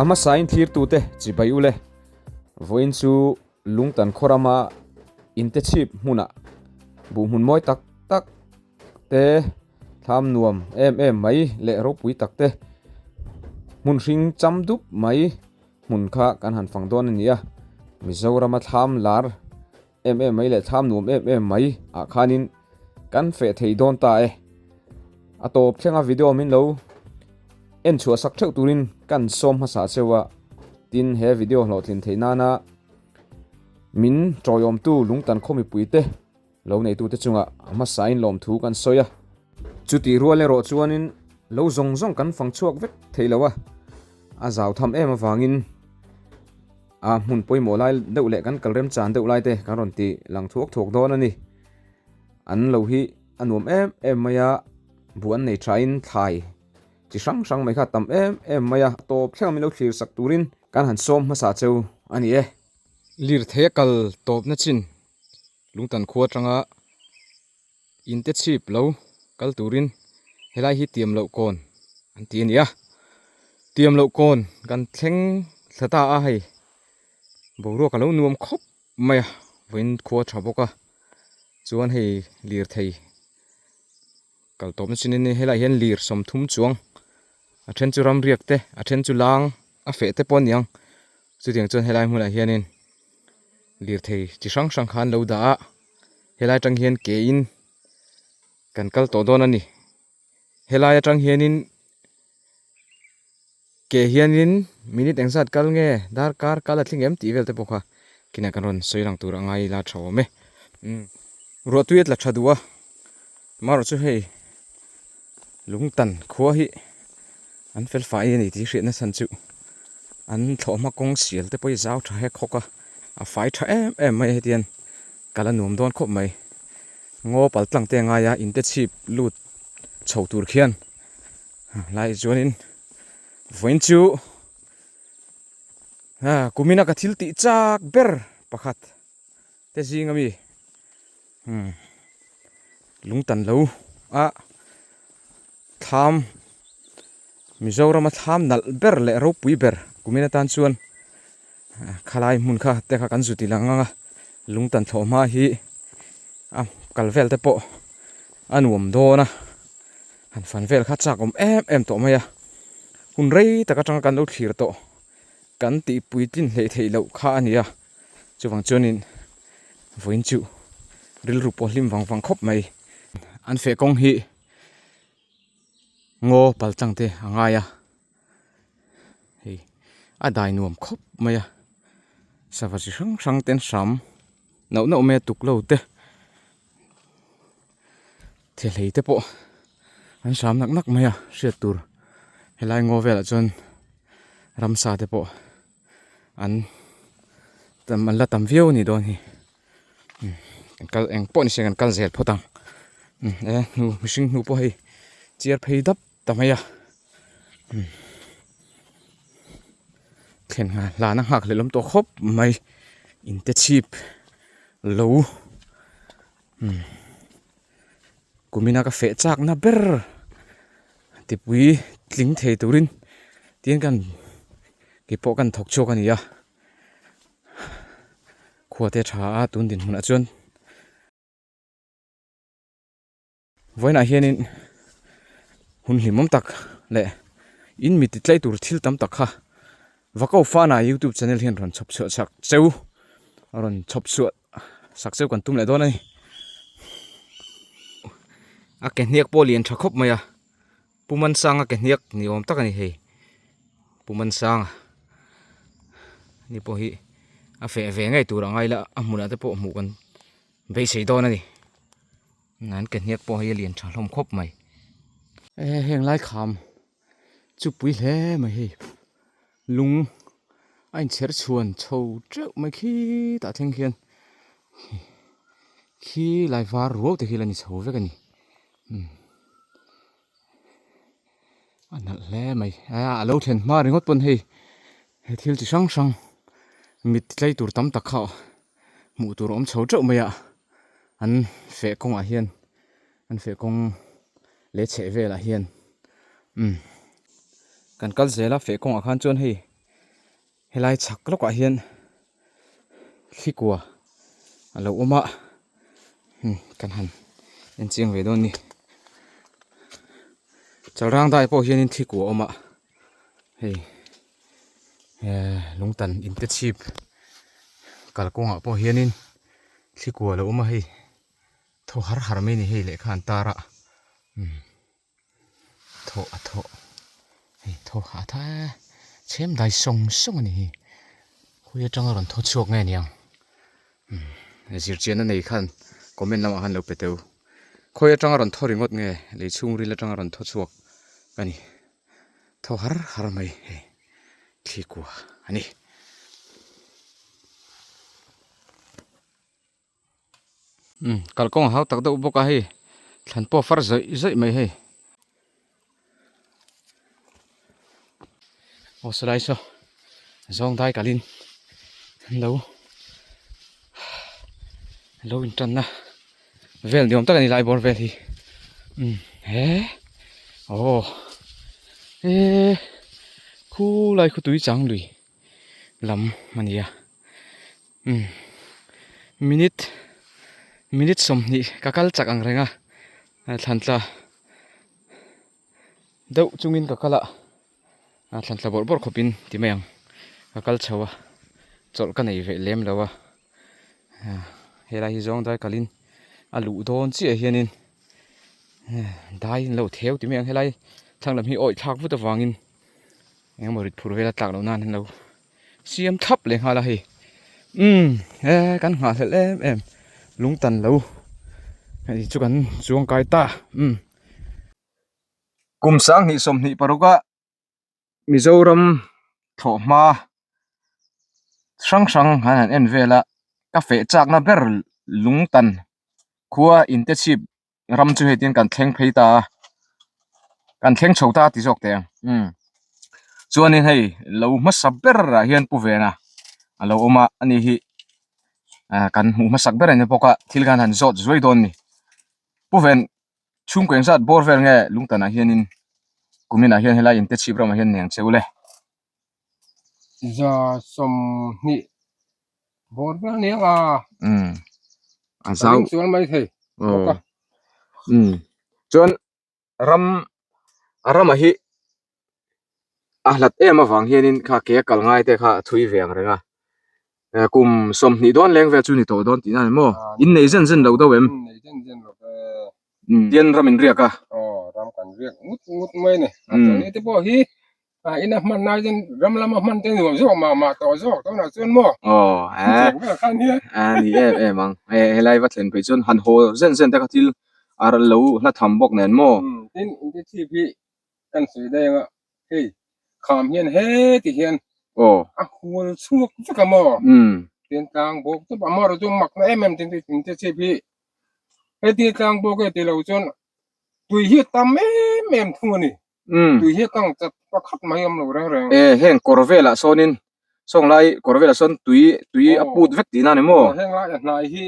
A hmasain thlirtute chibai ule. Vawiin chu Lungtan khaw rama inte chhip hmunah buh hmun mawi tak tak te, thlam nuam em em mai leh ropui tak te, hmun hring cham dup mai hmun kha kan han fang dawn a ni a. Mizorama thlam lar em em mai leh thlam nuam em em mai ah khanin kan feh thei dawn ta e. A tawp thlenga video min lo en chhuah sak theuh turin kan sawm hmasa cheu a, tin he video hlawhtlin theih nana min tawiawmtu lungtan khaw mipuite lo neitute chungah a hmasain lawmthu kan sawi a. Chutih rual erawh chuanin lo zawng zawng kan fang chhuak vek thei lo a, a zau tham em avangin a hmun pawimawh lai deuh leh kan kal remchan deuh lai te kan rawn ti lang thuak thuak dawn a ni. An lo hi a nuam em em mai a, buh an nei thain thlai chi hrang hrang mai kha a tam em em mai a, a tawp thleng a min lo thlir sak turin kan han sawm hmasa cheu a ni e. Lirthei a kal tawpna chin Lungtan khua atanga inte chhip lo kal turin helai hi tiam loh kawn an ti a ni a, tiam loh kawn kan thleng thla ta a hei boruak a lo nuam khawp mai a vawiin khua tha bawk a chuan hei lirthei kal tawpna chin in helaiah hian lir 30 chuang a then chu ramriak te a then chu lang a feh te pawh a ni ang chutiang chuan helai hmunah hianin lirthei chi hrang hrang kha an lo dah a helai atang hian ke in kan kal tawh dawn a ni helai atang hianin ke hianin minute engzat kal nge darkar kal a thleng em tih vel te pawh kha kinah kan rawn sawi lang tur a ngai ila tha awm e umm ruah tui a tla tha duh a amaherawh chu hei lungtan khua hi an fel fai a ni tih hriatna chhan chu an thlawhhma kawng sial te pawh hi zau tha hek hawk a a fai tha em em mai a hetiang kal a nuam dawn khawp mai ngaw pal tlang te a ngai a inte chhip lut chho tur khian lai chuanin vawiin chu kumina ka thil tih chak ber pakhat te zing ami umm lungtan lo a thlam Mizorama thlam nalh ber leh ropui ber kumin atan chuan khalai hmun kha te kha kan zut i lang ang a lungtan thlawh hma hi a kal vel te pawh a nuam dawn a han fan vel kha chak awm em em tawh mai a hun rei tak atanga kan lo thlir tawh kan tih puitlin hleih theih loh kha a ni a chuvang chuanin vawiin chu rilru pawh hlim vang vang khawp mai an feh kawng hi ngaw pal tlang te a ngai a hei a dai nuam khawp mai a sava chi hrang hrang te an hram nauh nauh mai a tuk lo te thehlei te pawh an hram nak nak mai a hriat tur helai ngaw velah chuan ramsa te pawh an tam an la tam viau a nih dawn hi kan kal eng pawh ni se kan kal zel phawt ang e hnu mihring hnu pawh hei chiar phei dap ta mai a thlen nghal hlan a nghak hlelawm tawh khawp mai inte chhip lo kumina ka feh chak na ber tipui tling thei turin tin kan keipawh kan thawk chhuak a ni a. Khua te tha a tun dinhmunah chuan vawiinah hianin hun hlimawm tak leh in mi ti tlai tur thil tam tak kha Vako Fana youtube channel hian rawn chhawp chhuah sak cheu rawn chhawp chhuah sak cheu kan tum leh dawn a ni a ke hniak pawh lian tha khawp mai a. Pu Mansanga ke hniak ni awm tak a ni hei Pu Mansanga ni pawh hi a feh ve ngei tur a ngai la a hmunah te pawh hmuh kan beisei dawn a ni an ke hniak pawh hi a lian tha hlawm khawp mai e heng lai kham chu pui hle mai hei lung a inchher chhuan chho teuh mai khitah thleng khian khi lai var ruau te khi la ni chho vek a ni. A nalh hle mai a a lo thlen hma ringawt pawn hei he thil chi hrang hrang mit tlei tur tam tak kha hmuh tur a awm chho teuh mai a an feh kawngah hian an feh kawng leh chheh velah hian umm kan kal zel a feh kawngah khan chuan hei. Helai chhak lawkah hian thli kua a lo awm a hmm kan han en chiang ve dawn a ni. Chalrang dai pawh hianin thli kua a awm a hei eh lungtan inte chhip kalkawngah pawh hianin thli kua a lo awm a hei thaw har har mai a ni hei lehkha an tar a umm. Thawh a thawh hei thaw hah tha e chhem dai sawng sawng a ni hi khawi atanga rawn thaw chhuak nge niang umm zirchianna nei khan comment lamah khan lo pe teu khawi atanga rawn thaw ringawt nge lei chhungril atanga rawn thaw chhuak a ni thaw har har mai hei thli kua a ni. Umm kalkawng a hau tak deuh bawk a hei thlan pawh a far zawih zawih mai hei aw sawlai saw zawng dai kalin an lo an lo intanna vel ni awm tak a ni lai bawr vel hi umm he aw he khulai khu tui chang lui lam a ni a. Umm minute minute 20 ka kal chak ang reng a thlan tla deuh chungin ka kal a a thlan tla bawrh bawrh khawpin ti mai ang ka kal chho a chawlh ka nei ve lem lo a helai hi zawng dai kalin a luh dawn chiah hianin dai an lo theu ti mai ang helai thlang lam hi awih thlak vut avangin engemaw rit phur vel a tlak loh nan an lo. Siam thlap leh nghal a hei umm he kan nghah hlelh em em lung tan lo hei chu kan chuang kai ta umm. Kum 20 26 a Mizoram thlawh hma hrang hrang han han en vel a ka feh chakna ber lung tan khua inte chhip ram chu hei tin kan thleng phei ta a kan thleng chho ta ti zawk teh ang umm chuanin hei lo hmasa ber ah hian pu vena a lo awm a ani hi ah kan hmuh hmasak ber a ni bawk a thil khan han zawt zuai dawn a ni pu ven chhungkaw engzat bawr vel nge lungtan ah hianin kumin ah hian helai inte chhip ramah hian neng che u le. 20 bawr vel nia a umm a zau chuan mai thei bawk a umm chuan ram a ramah hi a hlat em avang hianin kha ke a kal ngai te kha a thui ve ang reng a eh kum 20 dawn leng vel chu ni tawh dawn tihna a ni maw in nei zen zen lo deuh em nei zen zen lo ve umm tian ram in riak a aw ram kan riak ngut ngut mai a ni a chuan te pawh hi A ina hman lai chuan ram lama hman te nuam zawk mah mah tawh zawk tunah chuan maw? Aw eh Vel khan hian. A ni em em ang. E helai va thlen phei chuan han haw zen zen te kha thil a lo hla tham bawk nen maw? Umm tin inti chhip hi kan sawi daih anga hei kham hian heti hian Aw a hual chhuak vek a maw? Umm Tin tlang bawk chup a maw chu mak na em em tin inti chhip hi heti tlang bawk e tilo chuan tui hi a tam em em thung a ni. Umm. Tui hi a kang chat pakhat mai awm lo reng reng. E heng kawr velah sawnin sawng lai kawr velah sawn tui tui a put vek tihna a ni maw? Aw heng lai a hnai hi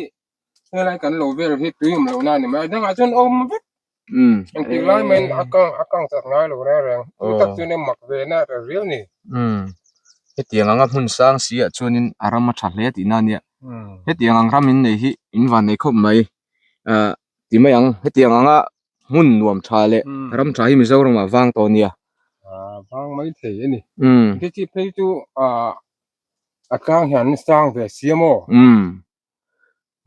helai kan lo vel hi tui awm lohna a ni mai a dangah chuan awm vek. Umm. Engtik lai maiin a kang a kang chat ngai lo reng reng. Tui tak chuan a mak ve na ta riau ni. Umm. Hetiang anga hmun sang si ah chuanin a ram a tha hle tihna a nia. Hetiang ang ram in nei hi in van nei khawp mai. Ah ti mai ang hetiang anga hmun nuam tha leh ram tha hi Mizoram ah vang tawh nia. Ah vang mai thei a ni. Ti chi phei chu ah a tlang hian an sang ve sia maw?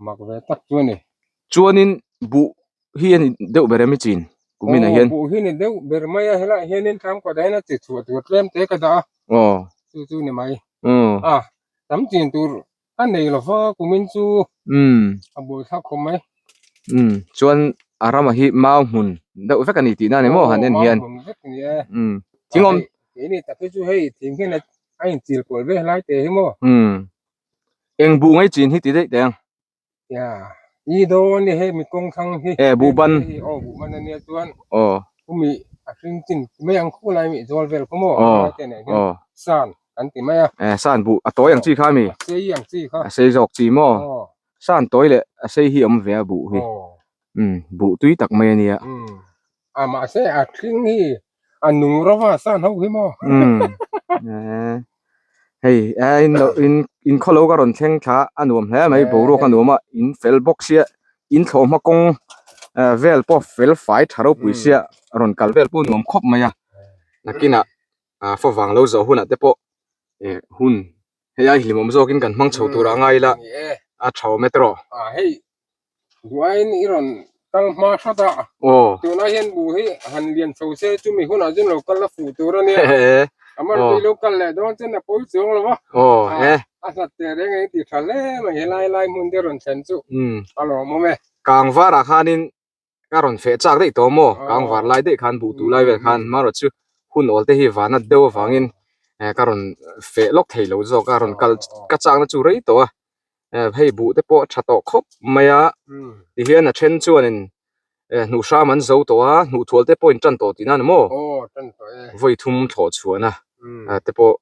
Mak ve tak chu a ni. Chuanin buh hi a ni deuh ber em i chin kumin ah hian? Aw buh hi a ni deuh ber mai a helaiah hianin tlang kawtah hian a chi chhuah tur tlem te ka dah a. Aw. Chu chu ni mai. Ah tam chin tur A nei lo va kumin chu a buai thlak khawp mai. Umm chuan a rama hi mau hmun deuh vek a ni tihna a ni maw han en hian. Aw mau hmun vek a ni e. Umm thing awm. Keini tak hi chu hei thing hian a inchil kual ve helai te hi maw. Umm eng buh ngei chin hi ti daih teh ang. Ya i dawn ni hei mi kawng thlang hi. E buh ban. Aw buh ban a nia chuan. Aw. Umi a hring chin ti mai ang khulai mi zawl vel khaw maw. Aw Helai te nen hian aw. san. Kan ti mai a. Eh san buh a tawi ang chi kha ami? A sei ang chi kha. A sei zawk chi maw? Aw. San tawi leh a sei hi a awm ve a buh hi. Aw. Umm buh tui tak mai a nia. Umm a mahse a thling hi a nung ro va san ho hi maw? Umm eh. Hei in in in khawlo ka rawn thleng thla a nuam hle mai boruak a nuam a in fel bawk sia in thlawh hma kawng eh vel pawh fel fai tha ropui sia rawn kal vel pawh nuam khawp mai a nakinah ah favang lo zawh hunah te pawh eh hun hei ai hlimawm zawkin kan hmang chho tur a ngai ila a tha awm e tawh. Duaiin i rawn kal hma hrat a, Aw. tunah hian bu hi han lian chho se chumi hunah chuan lo kal a fuh tur a nia. Amah tui lo kal leh dawn chuan a pawi chuang lo a. Aw e. A hlat teh reng a inti tha hle mai helai lai hmun te rawn thlen chu a lawmawm e. Kangvarah khanin ka rawn feh chak daih tawh maw? Kangvar lai daih khan buh tuh lai vel khan marawh chu hun awl te hi vanat deuh avangin ka rawn feh lawk thei lo zawk a, rawn kal ka chakna chu rei tawh a. Hei buh te pawh a tha tawh khawp mai a, tihian a then chuanin hnuh hram an zo tawh a, hnuh thual te pawh in tan tawh tihna a ni maw? Vawi thum thlawh chhuahna te pawh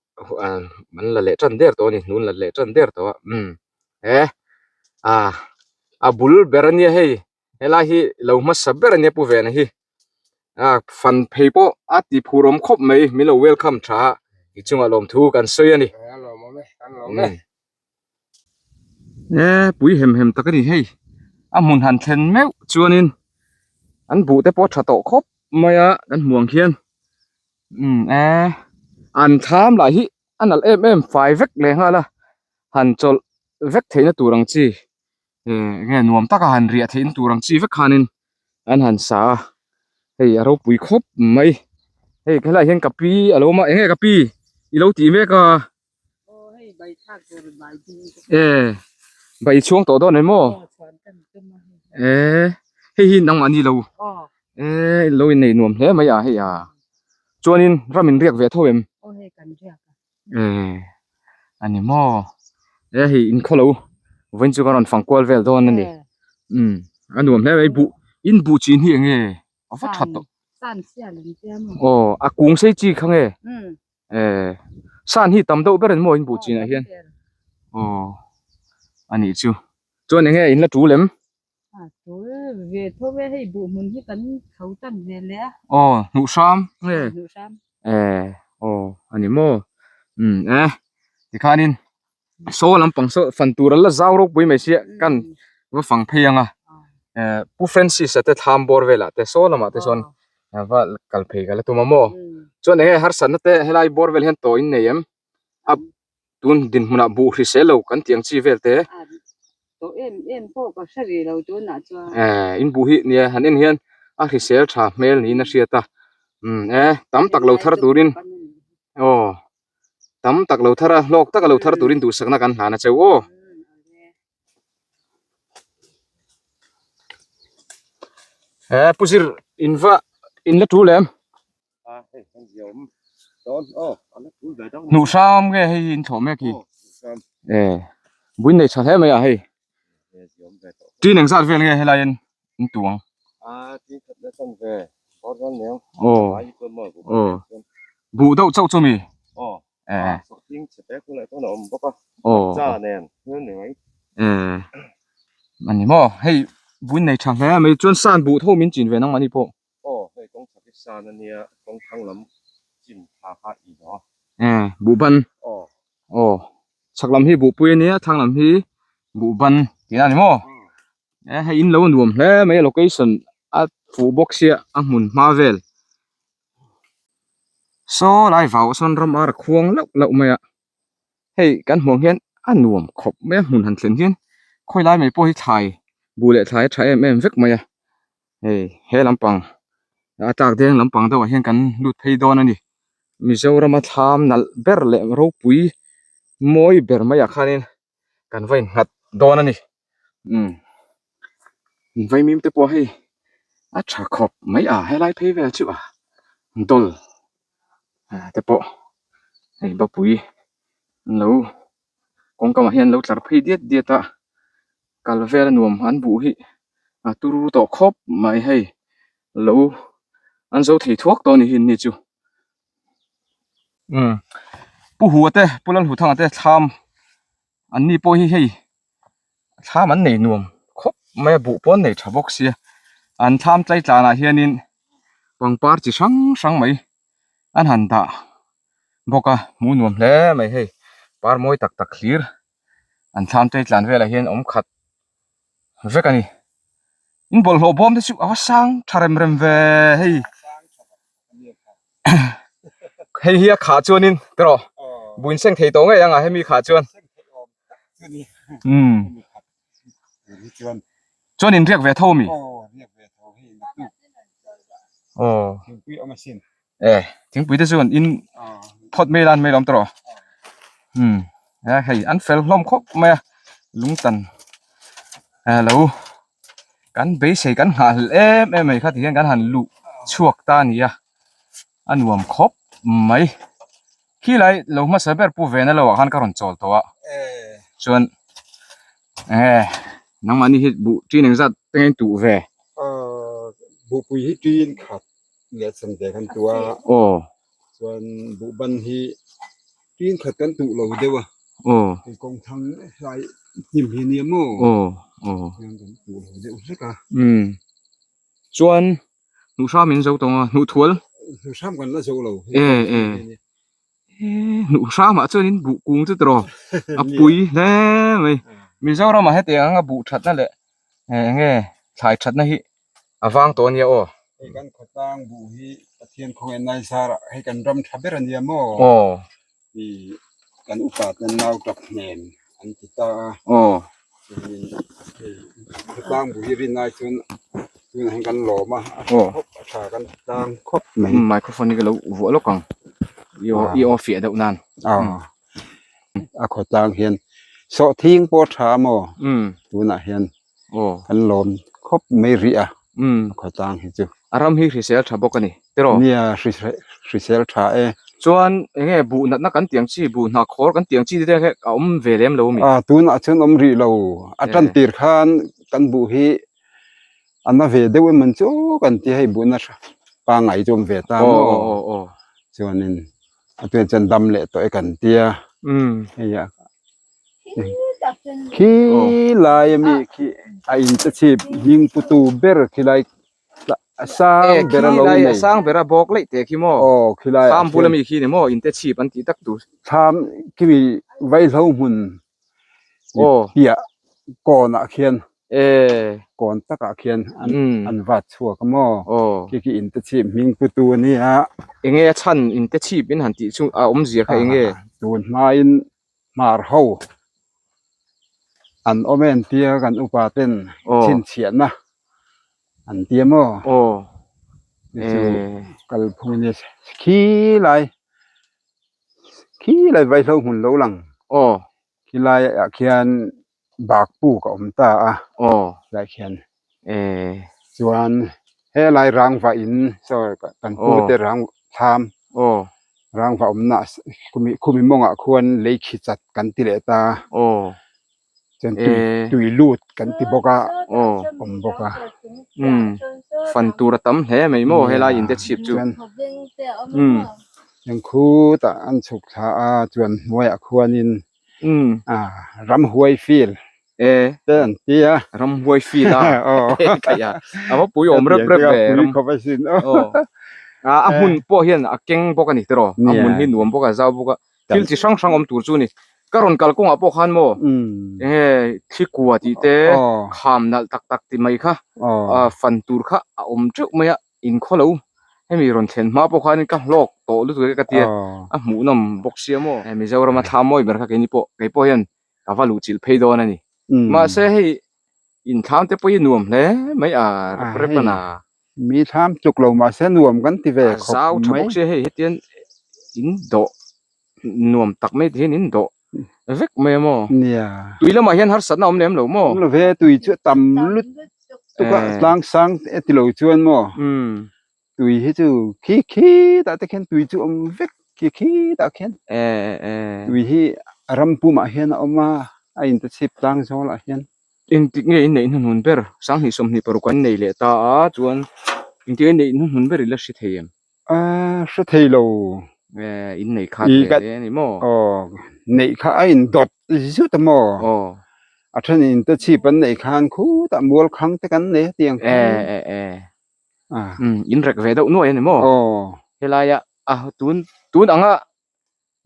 an la leh tan der tawh a ni, hnuh an la leh tan der tawh a, e a bul ber a nia hei. Helai hi lo hmasa ber ania pu Vena hi a fan phei pawh a ti phur awm khawp mai min lo welcome tha a i chungah lawmthu kan sawi a ni e pui hem hem tak a ni hei a hmun han thlen meuh chuanin an buh te pawh a tha tawh khawp mai a kan hmuh ang khian umm e an thlam lah hi a nalh em em fai vek leh nghal a han chawlh vek theihna tur ang chi. Eng nge nuam taka han riah theihna tur ang chi vek khanin an han sa a, hei a ropui khawp mai. Hei helaiah hian ka pi a lo awm a, eng nge ka pi i lo tih mek a? E bai chhuang tawh dawn em maw? E hei hi nangmahni lo e lo innei nuam hle mai a hei a chuanin ram in riak ve tho em? Eee a ni maw e hei in khaw lo vawiin chu ka rawn fang kual vel dawn a ni umm a nuam hle mai buh in buh chin hi eng nge a va tha tawh aw a kung sei chi kha nge eee san hi tam deuh ber an maw in buh chinah hian aw a nih chu chuan eng nge in la tul em. Aw hnuh hram nge eh aw a ni maw umm e tikhanin saw lampang saw fan tur an la zau ropui mai sia kan va fang phei ang a eh pu Francis a te thlam bawr velah te saw lamah te sawn va kal phei ka la tum a maw chuan eng nge harsatna te helai bawr vel hian tawh in nei em a tun dinhmunah buh hrisel lo kan tih ang chi vel te eh in buh hi nia han en hian a hrisel tha hmel niin a hriat a umm e tam tak lo thar turin aw tam tak lo thar a hlawk taka lo thar turin duhsakna kan hlan a cheu aw. He pu zir in va in la tul em? Hnuh hram nge hei hi in thlawh mek hi? E buin nei tha hle mai a hei. Tin engzat vel nge helai in in tuang? Aw aw buh deuh chauh chu mi? Eh. Aw. Eh. Ani maw hei buin nei tha hle mai chuan san buh tho min chin ve nang mahni pawh. Aw hei kawng chhak hi san a nia kawng thlang lam chin thla kha i hnawh a. Eh buh ban. Aw. Aw chhak lam hi buh pui a nia thlang lam hi buh ban tihna a ni maw? Eh hei in lo nuam hle mai a location a fuh bawk sia a hmun hma vel. Saw lai vau sawn ram ar a khuang lauh lauh mai a hei kan hmuh ang hian a nuam khawp mai a hmun han thlen hian khawi lai mai pawh hi thlai buh leh thlai a tha em em vek mai a hei he lampang a tlak deng lampang deuhah hian kan lut phei dawn a ni Mizorama thlam nalh ber leh ropui mawi ber maiah khanin kan va innghat dawn a ni umm vaimim te pawh hei a tha khawp mai a helai phei vel chu a dawl te pawh hei bapui an lo kawngka ah hian an lo tlar phei diat diat a kal vel a nuam an buh hi a turu tawh khawp mai hei lo an zo thei thuak tawh a ni hi an ni chu umm pu hua te pu lalhuthanga te thlam an ni pawh hi hei thlam an nei nuam khawp mai a buh pawh an nei tha bawk sia an thlam tlai tlanah hianin pangpar chi hrang hrang mai an han dah bawk a hmuh nuam hle mai hei. Par mawi tak tak hlir an thlam te tlan velah hian awm khat vek a ni. In bawlhhlawh bawm te chu a va sang tha rem rem ve hei. Hei hi a khah chuanin tiraw buin seng thei tawh ngei ang a hemi khah chuan. Umm chuan in riak ve tho ami? Aw e thingpui te chuan in phawt mai lan mai lawm tawh umm hei an fel hlawm khawp mai a lungtan lo kan beisei kan nghahhlelh em em mai kha ti hian kan han luh chhuak ta a ni a. A nuam khawp mai. Khilai lo hmasa ber pu vena lo ah khan ka rawn chawl tawh a. Chuan enge nangmahni hi buh ṭin engzat te nge in tuh ve? Buhpui hi ṭin khat leh chhan ve kan tuh a. Aw. Chuan buhban hi ṭin khat kan tuh lo deuh a. Aw. Hei kawng thang hlai hnim hi nia maw? Aw aw. Chuan kan tuh lo deuh hlek a. Umm. Chuan Hnuhhram in zo tawng a, hnuhthual. Hnuhhram kan la zo lo. E e. Hnuhhram ah chuan in buh kung chu tiraw a pui hle mai. Mizoram ah hetiang anga buh thatna leh eng nge thlai thatna hi a vang tawh ania aw. Hei kan khawtlang buh hi Pathian khawngaih nai zarah hei kan ram tha ber ania maw? Aw. I kan upa ten nau tap hnem an ti ta a. Aw. Chuanin hei khawtlang buh hi rin ai chuan tunah hian kan lawm a, a tha khawp a tha kan ti tlang khawp mai. Microphone hi ka lo vuah lawk ang i aw i aw fiah deuh nan. Aw. A khawtlang hian sawhthing pawh a tha maw? Tunah hian kan lawm khawp mai rih a khawtlang hi chu. A ram hi hrisel tha bawk a ni tiraw? Nia hrisel tha e. Chuan eng nge buh natna kan tiang chi buh hna khawr kan tiang chi te hi a awm ve lem lo mi? A tunah chuan awm rih lo a tan tir khan kan buh hi a na ve deuh em an chu kan ti hei buhna pangngai chu awm ve ta maw chuanin a tunah chuan dam leh tawh e kan tia hei a. Khi lai ami khi a in te chhip hming pu tu ber khi lai a sang ber a lo nei a sang ber a bawk laih teh khi maw aw khi lai thlam bul ami khi ni maw in te chhip an tih tak tur thlam khi mi vaihlo hmun aw piah kawn ah khian E. Kawn takah khian an an vat chhuak a maw? Aw. Khi khi in te chhip hming pu tu a nia. Enge a chhan in te chhip in han tih chu a awmzia kha enge? Tun hmain hmar ho an awm em tia kan upa ten chhinchhiahna an tia maw? Aw. Chu kalphung a nia khilai khilai vaihlo hmun lo lang. Aw. Khilai ah khian bak puk a awm ta a aw lai khian e chuan helai rangva in saw kan pu te rang thlam aw rangva awmna khumi khumi mawngah khuan lei khi chat kan ti leh ta aw chuan tui tui lut kan ti bawk a aw awm bawk a umm fan tur a tam hle mai maw helai in te chhip chu umm chuan khutah an chhuk thla a chuan hnuaiah khuanin Umm. Ah, ramhuai field. E. Te an ti a. Ramhuai field a. Aw. Theih a. A va pui awm rep rep ve. Pui khawp a sin. Aw. A hmun pawh hian a keng bawk a ni tiraw. A hmun hi nuam bawk a, zau bawk a. Thil chi hrang hrang awm tur chu a ni. Ka rawn kal kawngah pawh khan maw enge thli kua tih te, kham nalh tak tak ti mai kha fan tur kha a awm teuh mai a. Inkhaw lo hemi rawn thlen hma pawh khanin ka hlawk tawh lutuk e ka tia a hmuhnawm bawk sia maw hei Mizoram a thla mawi ber kha keini pawh kei pawh hian ka va luh chilh phei dawn a ni mahse hei inthlam te pawh hi nuam hle mai a rep rep a na mi thlam tluk lo mahse nuam kan ti ve khawp mai a zau tha bawk sia hei hetian in dawh nuam tak mai ti hian in dawh vek mai a maw? Nia. Tui lamah hian harsatna awm lem lo maw? Awm lo ve, tui chu a tam lutuk a, tlang sang e ti lo chuan maw? Umm. Tui hi chu khi khi tah te khian tui chu awm vek khi khi tah khian. E e. Tui hi a ram pumah hian a awm a, a inte chhip tlang zawlah hian. Engtik nge in neih hnuhnun ber? Sanghnih 26 an nei leh ta a, chuan engtik nge in neih hnuhnun ber i la hre thei em? A hre thei lo. Eh, in nei khat ve hle a ni maw? Aw, neih kha a in dawt zut a maw? Aw. A then in te chhip an neih khan khutah mual khang te kan nei a tiang khan. Eh, eh, eh. Ah. Um, in rek ve deuh nuai a ni maw? Aw. Helaia a tun tun anga.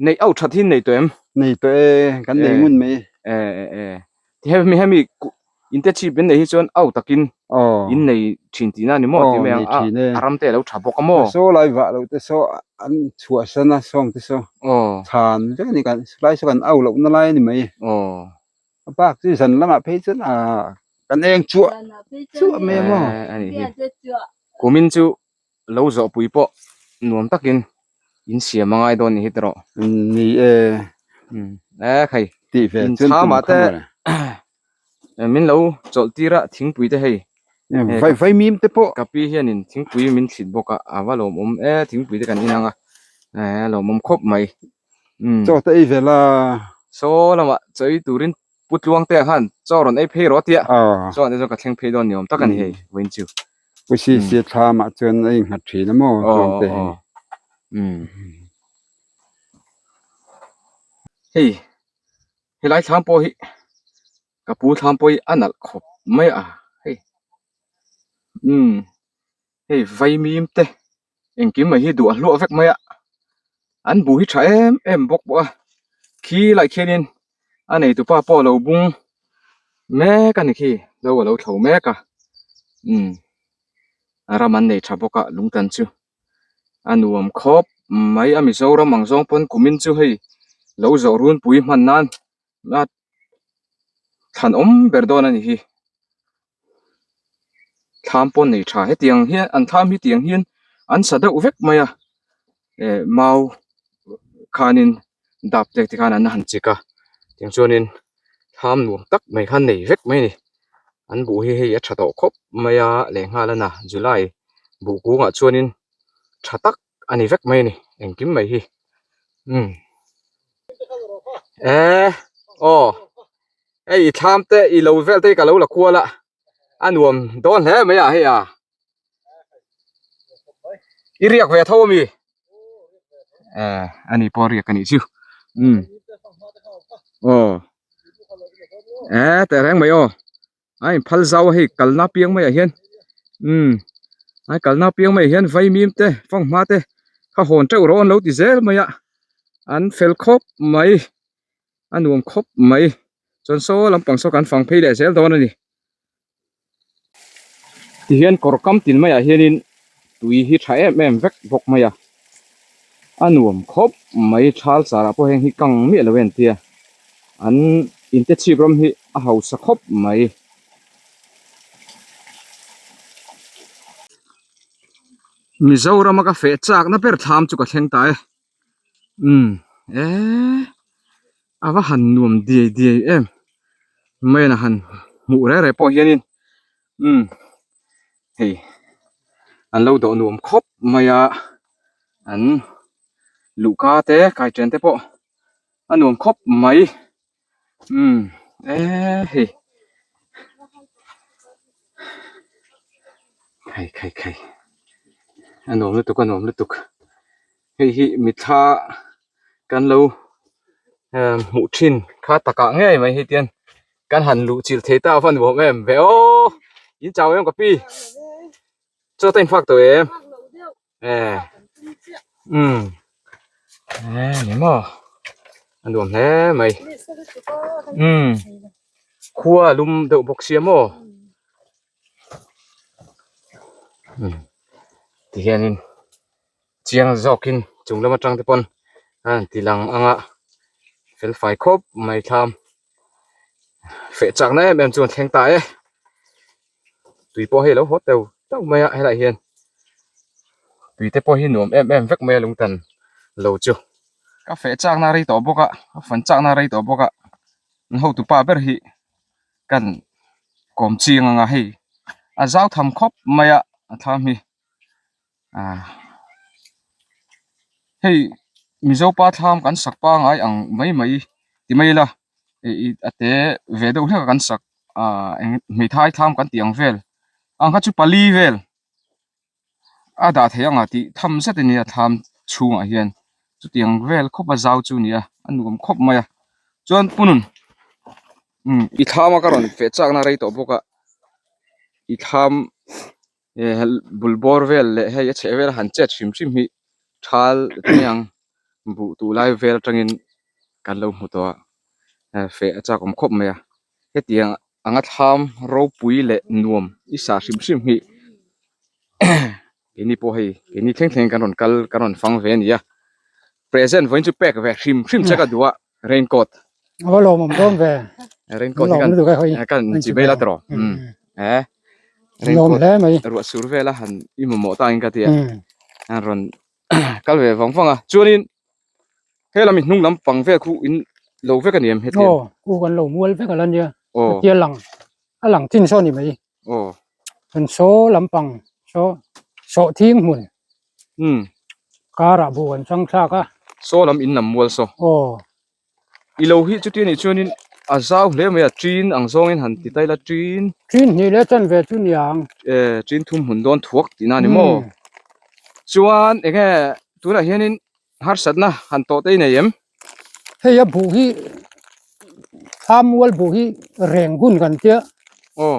Neih auh that hi nei tawh em? Nei tawh e, kan nei ngun mai. E e e. Ti hemi hemi in te chhip in nei hi chuan auh takin in nei thin tihna a ni maw ti mai ang a, a ram te a lo tha bawk a maw? Saw lai vah loh te saw an chhuah san a sawng te saw chhan vek a ni kan lai saw kan auh lohna lai a ni mai. A bak chu zan lamah phei chuan kan eng chuah chuah mai a maw? A nih hi. Kumin chu lo zawh pui pawh nuam takin in siam a ngai dawn ni hi tawh. Ni e. E khai. Tih ve chuan tum kha mawle. Min lo chawlh tir a thingpui te hei. Vai vai mim te pawh. Ka pi hianin thingpui min thlit bawk a, a va lawmawm e thingpui te kan inang a, e lawmawm khawp mai. Chaw te ei ve la. Saw lamah chaw ei turin Pu Tluangte ah khan chaw rawn ei phei rawh tia chaw te chuan ka thleng phei dawn ni awm tak a ni hei vawiin chu. Pu Sisia thlam ah chuan a innghat thin a maw Tluangte hi. Hei helai thlam pawh hi ka pu thlam pawh hi a nalh khawp mai a hei umm hei vaimim te engkim mai hi duh a hluah vek mai a an buh hi tha em em bawk bawk a khi lai khianin a neitupa pawh a lo bung mek a ni khi lo a lo thlo mek a umm a ram an nei tha bawk a lungtan chu a nuam khawp mai a Mizoram ang zawng pawn kumin chu hei lo zawh runpui hman nan a thlan awm ber dawn a ni hi. Thlam pawh nei tha hetiang hian an thlam hi tiang hian an sa deuh vek mai a eh mau khanin dap te te khan an han chik a tiang chuanin thlam nuam tak mai khan nei vek mai a ni an buh hi hei a tha tawh khawp mai a lehnghal a na July buh kungah chuanin tha tak a ni vek mai a ni engkim mai hi umm eh aw hei i thlam te i lo vel te hi ka lo la kual a a nuam dawn hle mai a hei a i riak ve tho ami eh ani pawh riak a nih chu umm aw eh teh reng mai aw. A inphal zau a hei kalna piang maiah hian umm a kalna piang maiah hian vaimim te fanghma te kha hawn teuh rawh an lo ti zel mai a an fel khawp mai a nuam khawp mai chuan saw lampang saw kan fang phei leh zel dawn a ni tihian kawr kam tin maiah hianin tui hi tha em em vek bawk mai a a nuam khawp mai thal sarah pawh heng hi kang miah lo en tia an inte chhip ram hi a hausa khawp mai. Mizoram a ka feh chak na ber thlam chu ka thleng ta e umm eee a va han nuam diai diai em mai a han hmuh reng reng pawh hianin umm hei an lo dawh nuam khawp mai a an luhka te kaiṭen te pawh a nuam khawp mai umm eee hei khai khai khai a nuam lutuk a nuam lutuk hei hi mitthla kan lo hmuh thin kha takah ngei mai hei tian kan han luh chilh thei ta a va nuam em ve aw in chau em ka pi chaw te in fak tawh em eh umm eh ni maw a nuam hle mai umm khua a lum deuh bawk sia maw umm tihianin chiang zawkin chung lam atang te pawn a rawn ti lang ang a fel fai khawp mai thlam feh chak na em em chu an thleng ta e tui pawh hei a lo haw teuh teuh mai a helaiah hian tui te pawh hi nuam em em vek mai a lungtan lo chu ka feh chak na rei tawh bawk a ka fan chak na rei tawh bawk a an hotu pa ber hi kan kawm chiang ang a hei a zau tham khawp mai a a thlam hi. Ah hei Mizo pa thlam kan sak pangai ang mai mai ti mai ila ih ih a te ve deuh hlek a kan sak ah eng hmeithai thlam kan tih ang vel ang kha chu pali vel a dah theih ang a tih tham zet a nia thlam chhungah hian chutiang vel khawp a zau chu a ni a a nuam khawp mai a chuan punun umm i thlam a ka rawn feh chak na rei tawh bawk a i thlam. Bul bawr vel leh hei a chheh vel a han chet hrim hrim hi thal te mai ang. Buh tuh lai vel atangin kan lo hmu tawh a, feh a chak awm khawp mai a. Hetiang anga thlam ropui leh nuam i sa hrim hrim hi keini pawh hei keini thleng thleng kan rawn kal kan rawn fang ve a ni a. Present vawiin chu pek ve hrim hrim che ka duh a raincoat. A va lawmawm dawn ve. Raincoat hi kan kan chi vel a tawh e raincoat ruah sur vel a han i mamawh ta ang ka ti a an rawn kal ve vang vang a chuanin he lami hnung lam pang vel khu in lo vek a ni em hetiang aw khu kan lo mual vek ala nia hetia lang a lang chin saw ni mai aw kan saw lampang saw sawhthing hmun um karah buh an chang thlak a saw lam in lam mual saw aw I lo hi chuti anih chuanin a zau hle mai a ṭin ang zawngin han ti ta ila ṭin Ṭin hnih leh chanve chu niang. E ṭin thum hmun dawn thuak tihna a ni maw? Chuan eng nge tunah hianin harsatna han tawh te i nei em? Hei a buh hi thlam mual buh hi reng hun kan tia. Aw.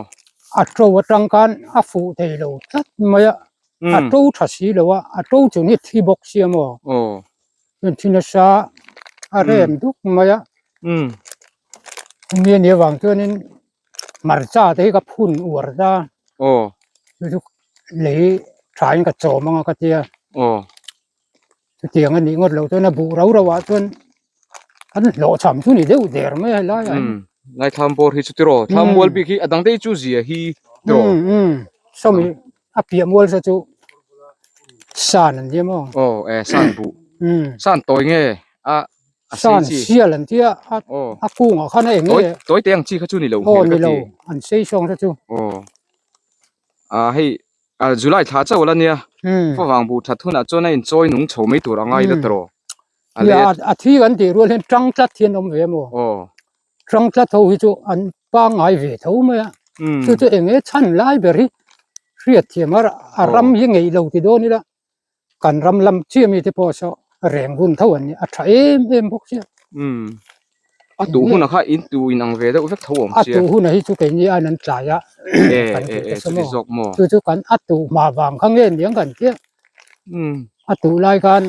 A to atang khan a fuh thei lo tlat mai a. A to tha si lo a, a to chung hi thi bawk sia maw? Aw. Chuan thi nasa a rem duk mai a. Chumi anih avang chuanin hmarcha te hi ka phun uar ta. Aw. Chu chu lei thain ka chawm anga ka tia. Aw. Chutiang anih ngawt loh chuan a buh rau rauh ah chuan an hlawhchham chu ni deuh der mai a helai ah hian. Ngaithlam bawr hi chu tiraw thlam mual bik hi a dang daih chu zia hi tiraw. Sawmi a piah mual saw chu san an nia maw? Aw e san buh san tawi nge a a sei San chi sial an tia a aw a kungah khan a eng tawi nge tawi te ang chi kha chu ni lo aw hmel ni ka lo ti an sei sawng te chu aw a hei a July thla chauh la nia favang buh that hunah chuan a inchawi nung chho mai tur a ngai la tawh a lei a thi kan tih rual hian tang tlat hian awm ve maw? Aw Tang tlat ho hi chu an pangngai ve tho mai a, chu chu eng nge chhan lai ber hi hriat thiam a a ram hi ngeih lo ti dawn ila kan ram lam chiah mi te pawh saw reng hun tho an ni a tha em em bawk sia. A tuh hunah kha in tu in ang ve deuh vek tho awm A sia. tuh hunah hi chu keini aiin an tlai a kan tih te saw maw chu chu kan a tuh hma vang kha nge niang kan tia a tuh lai khan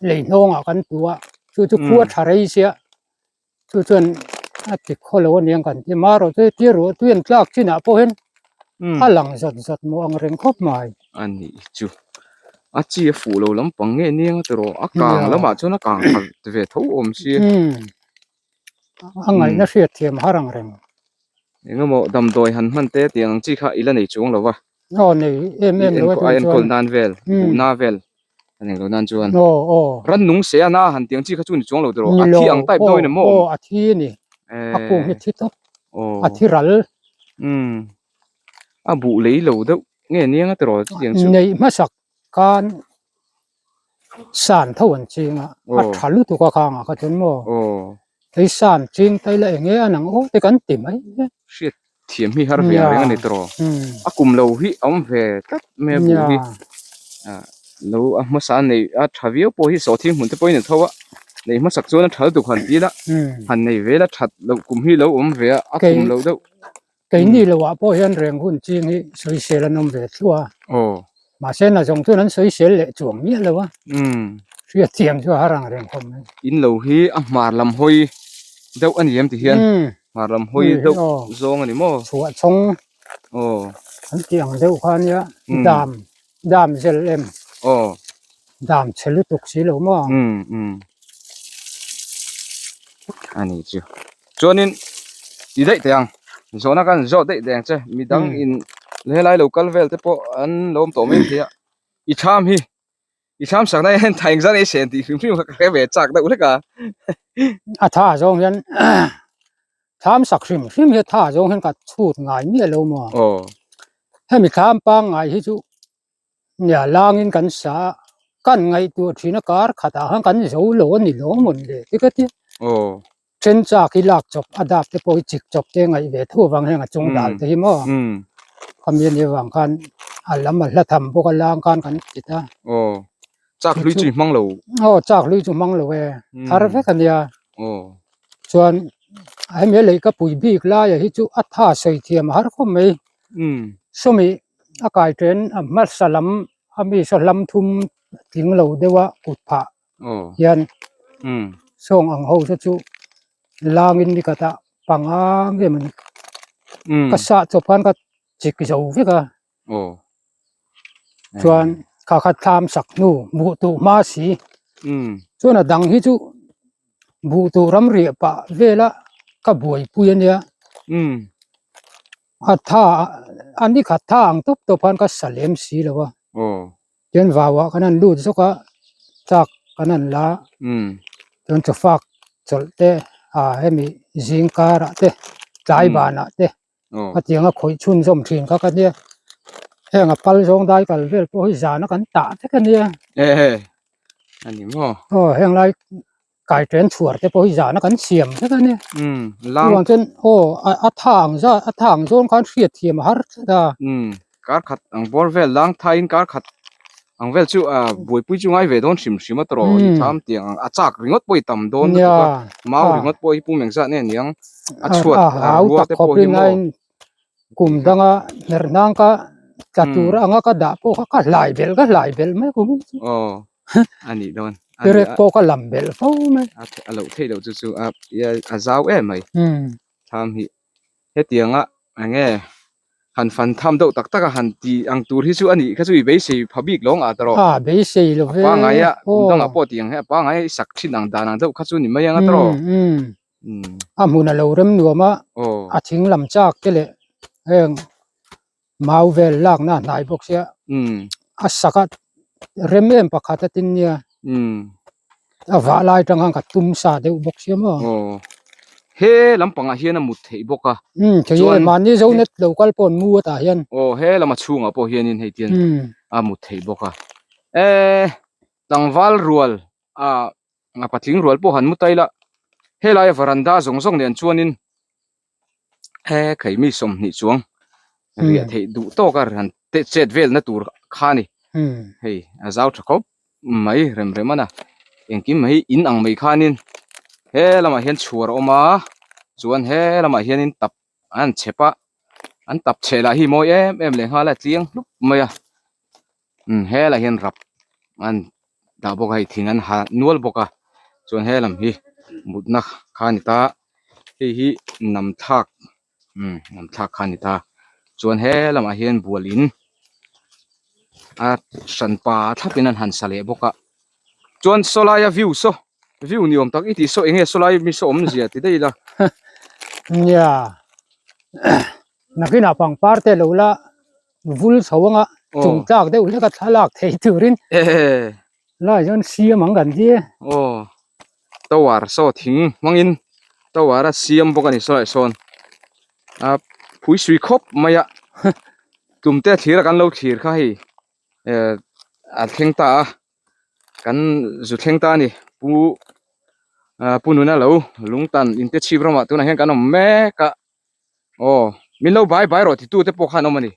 lei hnawngah kan tuh a chu chu khua tha rei sia. Chu chuan a ti khaw lo aniang kan ti marawh chu tia ruah tui an tlak chinah pawh hian a lang zawt zawt maw ang reng khawp mai. A nih chu a chi a fuh lo lampang nge aniang a ti rawh a kang lamah chuan a kang khat ve tho awm sia. A ngaihna hriat thiam har ang reng. Engemaw damdawi han hman te tiang ang chi kha i la nei chuang lo va. Aw nei em em lo a a enkawl nan vel buhna vel a nei lo nan chuan aw aw rannung se a na han tiang chi kha chu ni chuang lo tiraw a thi ang type deuh in emaw aw a thi a ni a kung hi thi tawp a thi ral umm a buh lei lo deuh nge aniang a tiraw chutiang chu neih hmasak khan san tho an ching a a tha lutuk a khangah kha chuan maw hei san ching ta ila eng nge a nang aw te kan ti mai hriat thiam hi har ve ang reng a ni tawh a kum lo hi a awm ve tlat mai a buh hi lo a hmasa a nei a tha viau pawh hi sawhthing hmun te pawhin a tho a nei hmasak chuan a tha lutuk han ti ila han nei vel a that loh kum hi lo awm ve a a kum lo deuh. Keini lohah pawh hian reng hun ching hi sawisel an awm ve thluah a. Aw. Mahse na zawng chuan an sawisel leh chuang miah lo a. Hriat thiam chu a har ang reng khawp mai. In lo hi a hmar lam hawi deuh a ni em ti hian hmar lam hawi deuh zawng a ni maw? Chhuah chhawng. Aw. An tih ang deuh kha ania dam dam zel em. Aw. Dam chhe lutuk si lo maw? A ni chu. Chuanin ti daih teh ang zawhna khan zawh daih teh ang che midang in helai lo kal vel te pawh an lo awm tawh mai thei a i thlam hi i thlam sakna hian tha engzat ei sen tih hrim hrim kha ka hre ve chak deuh hlek a. A tha zawng hian thlam sak hrim hrim hi a tha zawng hian ka chhut ngai miah lo maw? Aw. Hemi thlam pangngai hi chu Nia langin kan sa a, kan ngaihtuah thin a kar khatah khan kan zo lo a ni lo mawn le ti ka ti. Aw. Then chak hi lak chawp a dap te pawh hi chik chawp te ngaih ve thu avang hian a chung dal te hi maw. Khami a nih avang khan a lam a hla tham bawk a lang khan kan ti ta. Aw. Chak hlui chu i hmang lo. Aw chak hlui chu hmang lo e. Thar vek a nia. Aw. Chuan hemi a leihkapui bik laia hi chu a tha sawi thiam a har khawp mai. Sawmi a kai then a hmasa lam a mi saw hlam thum tling lo deuh a kut phah hian. Sawng ang ho te chu langin ni khat ah panga nge mawni ka sah chawp khan ka chik zo vek a. Chuan kha kha thlam sak hnu buh tuh hma si. Chuan a dang hi chu buh tuh ram riah pah vela ka buaipui a nia. A tha a ni khat tha ang tawp tawp khan ka sa lem si lo a. Chuan vau ah kan han lut zawk a chak kan han la chuan chawfak chawlh te ah hemi zing karah te tlai banah te a tiang a khawih chhunzawm thin kha ka nia heng a pal zawng dai kal vel pawh hi zan a kan tah vek a nia aw heng lai kai chen chhuar te pawh hi zan a kan siam vek a nia chuvang chuan aw a tha ang zat a tha ang zawng khan hriat thiam a har tlat a. Kar khat ang bawr vel lang thaiin kar khat ang vel chu a buaipui chu ngai ve dawn hrim hrim a tawrh i tham tiang ang a chak ringawt pawh i tam dawn lutuk a mau ringawt pawh hi pum engzat nge niang a chhuat a rua te pawh hi maw kum danga hmer hnang ka tla tur anga ka dah pawh kha ka hlai belh ka hlai belh mai kum in chu aw a nih dawn perek pawh ka lam belh fo mai a loh theih loh chu chu a a zau em mai tham hi hetianga enge han fan tham deuh tak tak a han ti ang tur hi chu a nih kha chu i beisei pha bik lo ang ah tawrh a beisei lo ve a pangngai a kum dangah pawh tih ang hi a pangngai a i sak thin ang dan ang deuh kha chu ni mai ang a tawrh a hmun a lo rem nuam a a thing lam chak te leh heng mau vel lakna a hnai bawk sia a sak a rem em pakhat a tin nia a vah lai tang khan ka tum sa deuh bawk sia maw he lampangah hian a mut theih bawk a chuan mahni zo net lo kal pawh an mu a tah hian aw he lama chhungah pawh hianin hei tian a mut theih bawk a eh tlangval rual ah a patling rual pawh han mu ta ila helai varanda zawng zawng nen chuanin he khaimi 20 chuang riah theih duh tawk a han chet velna tur kha a ni hei a zau tha khawp mai rem rem a na engkim mai in ang mai khanin he lamah hian chhuar a awm a chuan he lamah hianin tap an chep a an tap chheh lah hi mawi em em leh nghal a tliang hlup mai a helaiah hian rap an dah bawk a hei thing an ha nual bawk a chuan he lam hi mutna kha a ni ta hei hi nam thlak umm nam thlak kha a ni ta chuan he lamah hian bual in a hran pa thlap in an han sa leh bawk a chuan saw laia view saw view ni awm tak i tih saw eng nge saw lai mi saw awmzia ti daih ila nia nakinah pangpar te lo la vul chho anga chung tlak deuh hlek a thlalak thei turin lai chuan siam ang kan ti e. Aw tower saw thing hmangin tower a siam bawk a ni saw leh sawn a phui sui khawp mai a tum te thlir a kan lo thlir kha hei eh a thleng ta a kan zu thleng ta a ni pu ah pu nuna lo lungtan inte chhip ramah tunah hian kan awm mek a. Aw min lo bai bai rawh titu te pawh khan awm a ni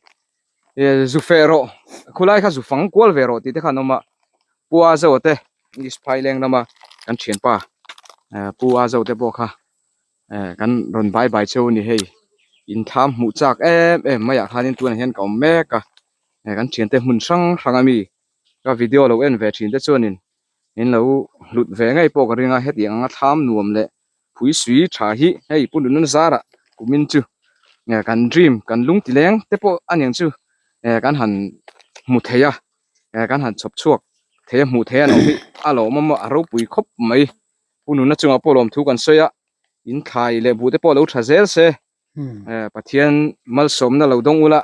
eh zu feh rawh khulai kha zu fang kual ve rawh tih te khan awm a pu a zo te east phaileng lama kan thianpa eh pu a zo te pawh kha eh kan rawn bai bai cheu a ni hei in thlam hmuh chak em em maiah khanin tunah hian ka awm mek a eh kan thiante hmun hrang hrang ami ka video lo en ve thin te chuanin in lo hlut ve ngei pawh ka ring a hetiang anga thlam nuam leh phui sui tha hi hei pu nunun zarah kumin chu eh kan dream kan lung ti leng te pawh a niang chu eh kan han hmu thei a eh kan han chhawp chhuak thei a hmuh theih a ni hi a lawmawm a a ropui khawp mai pu nuna chungah pawh lawmthu kan sawi a in thlai leh buh te pawh a lo tha zel se eh Pathian malsawmna lo dawng ula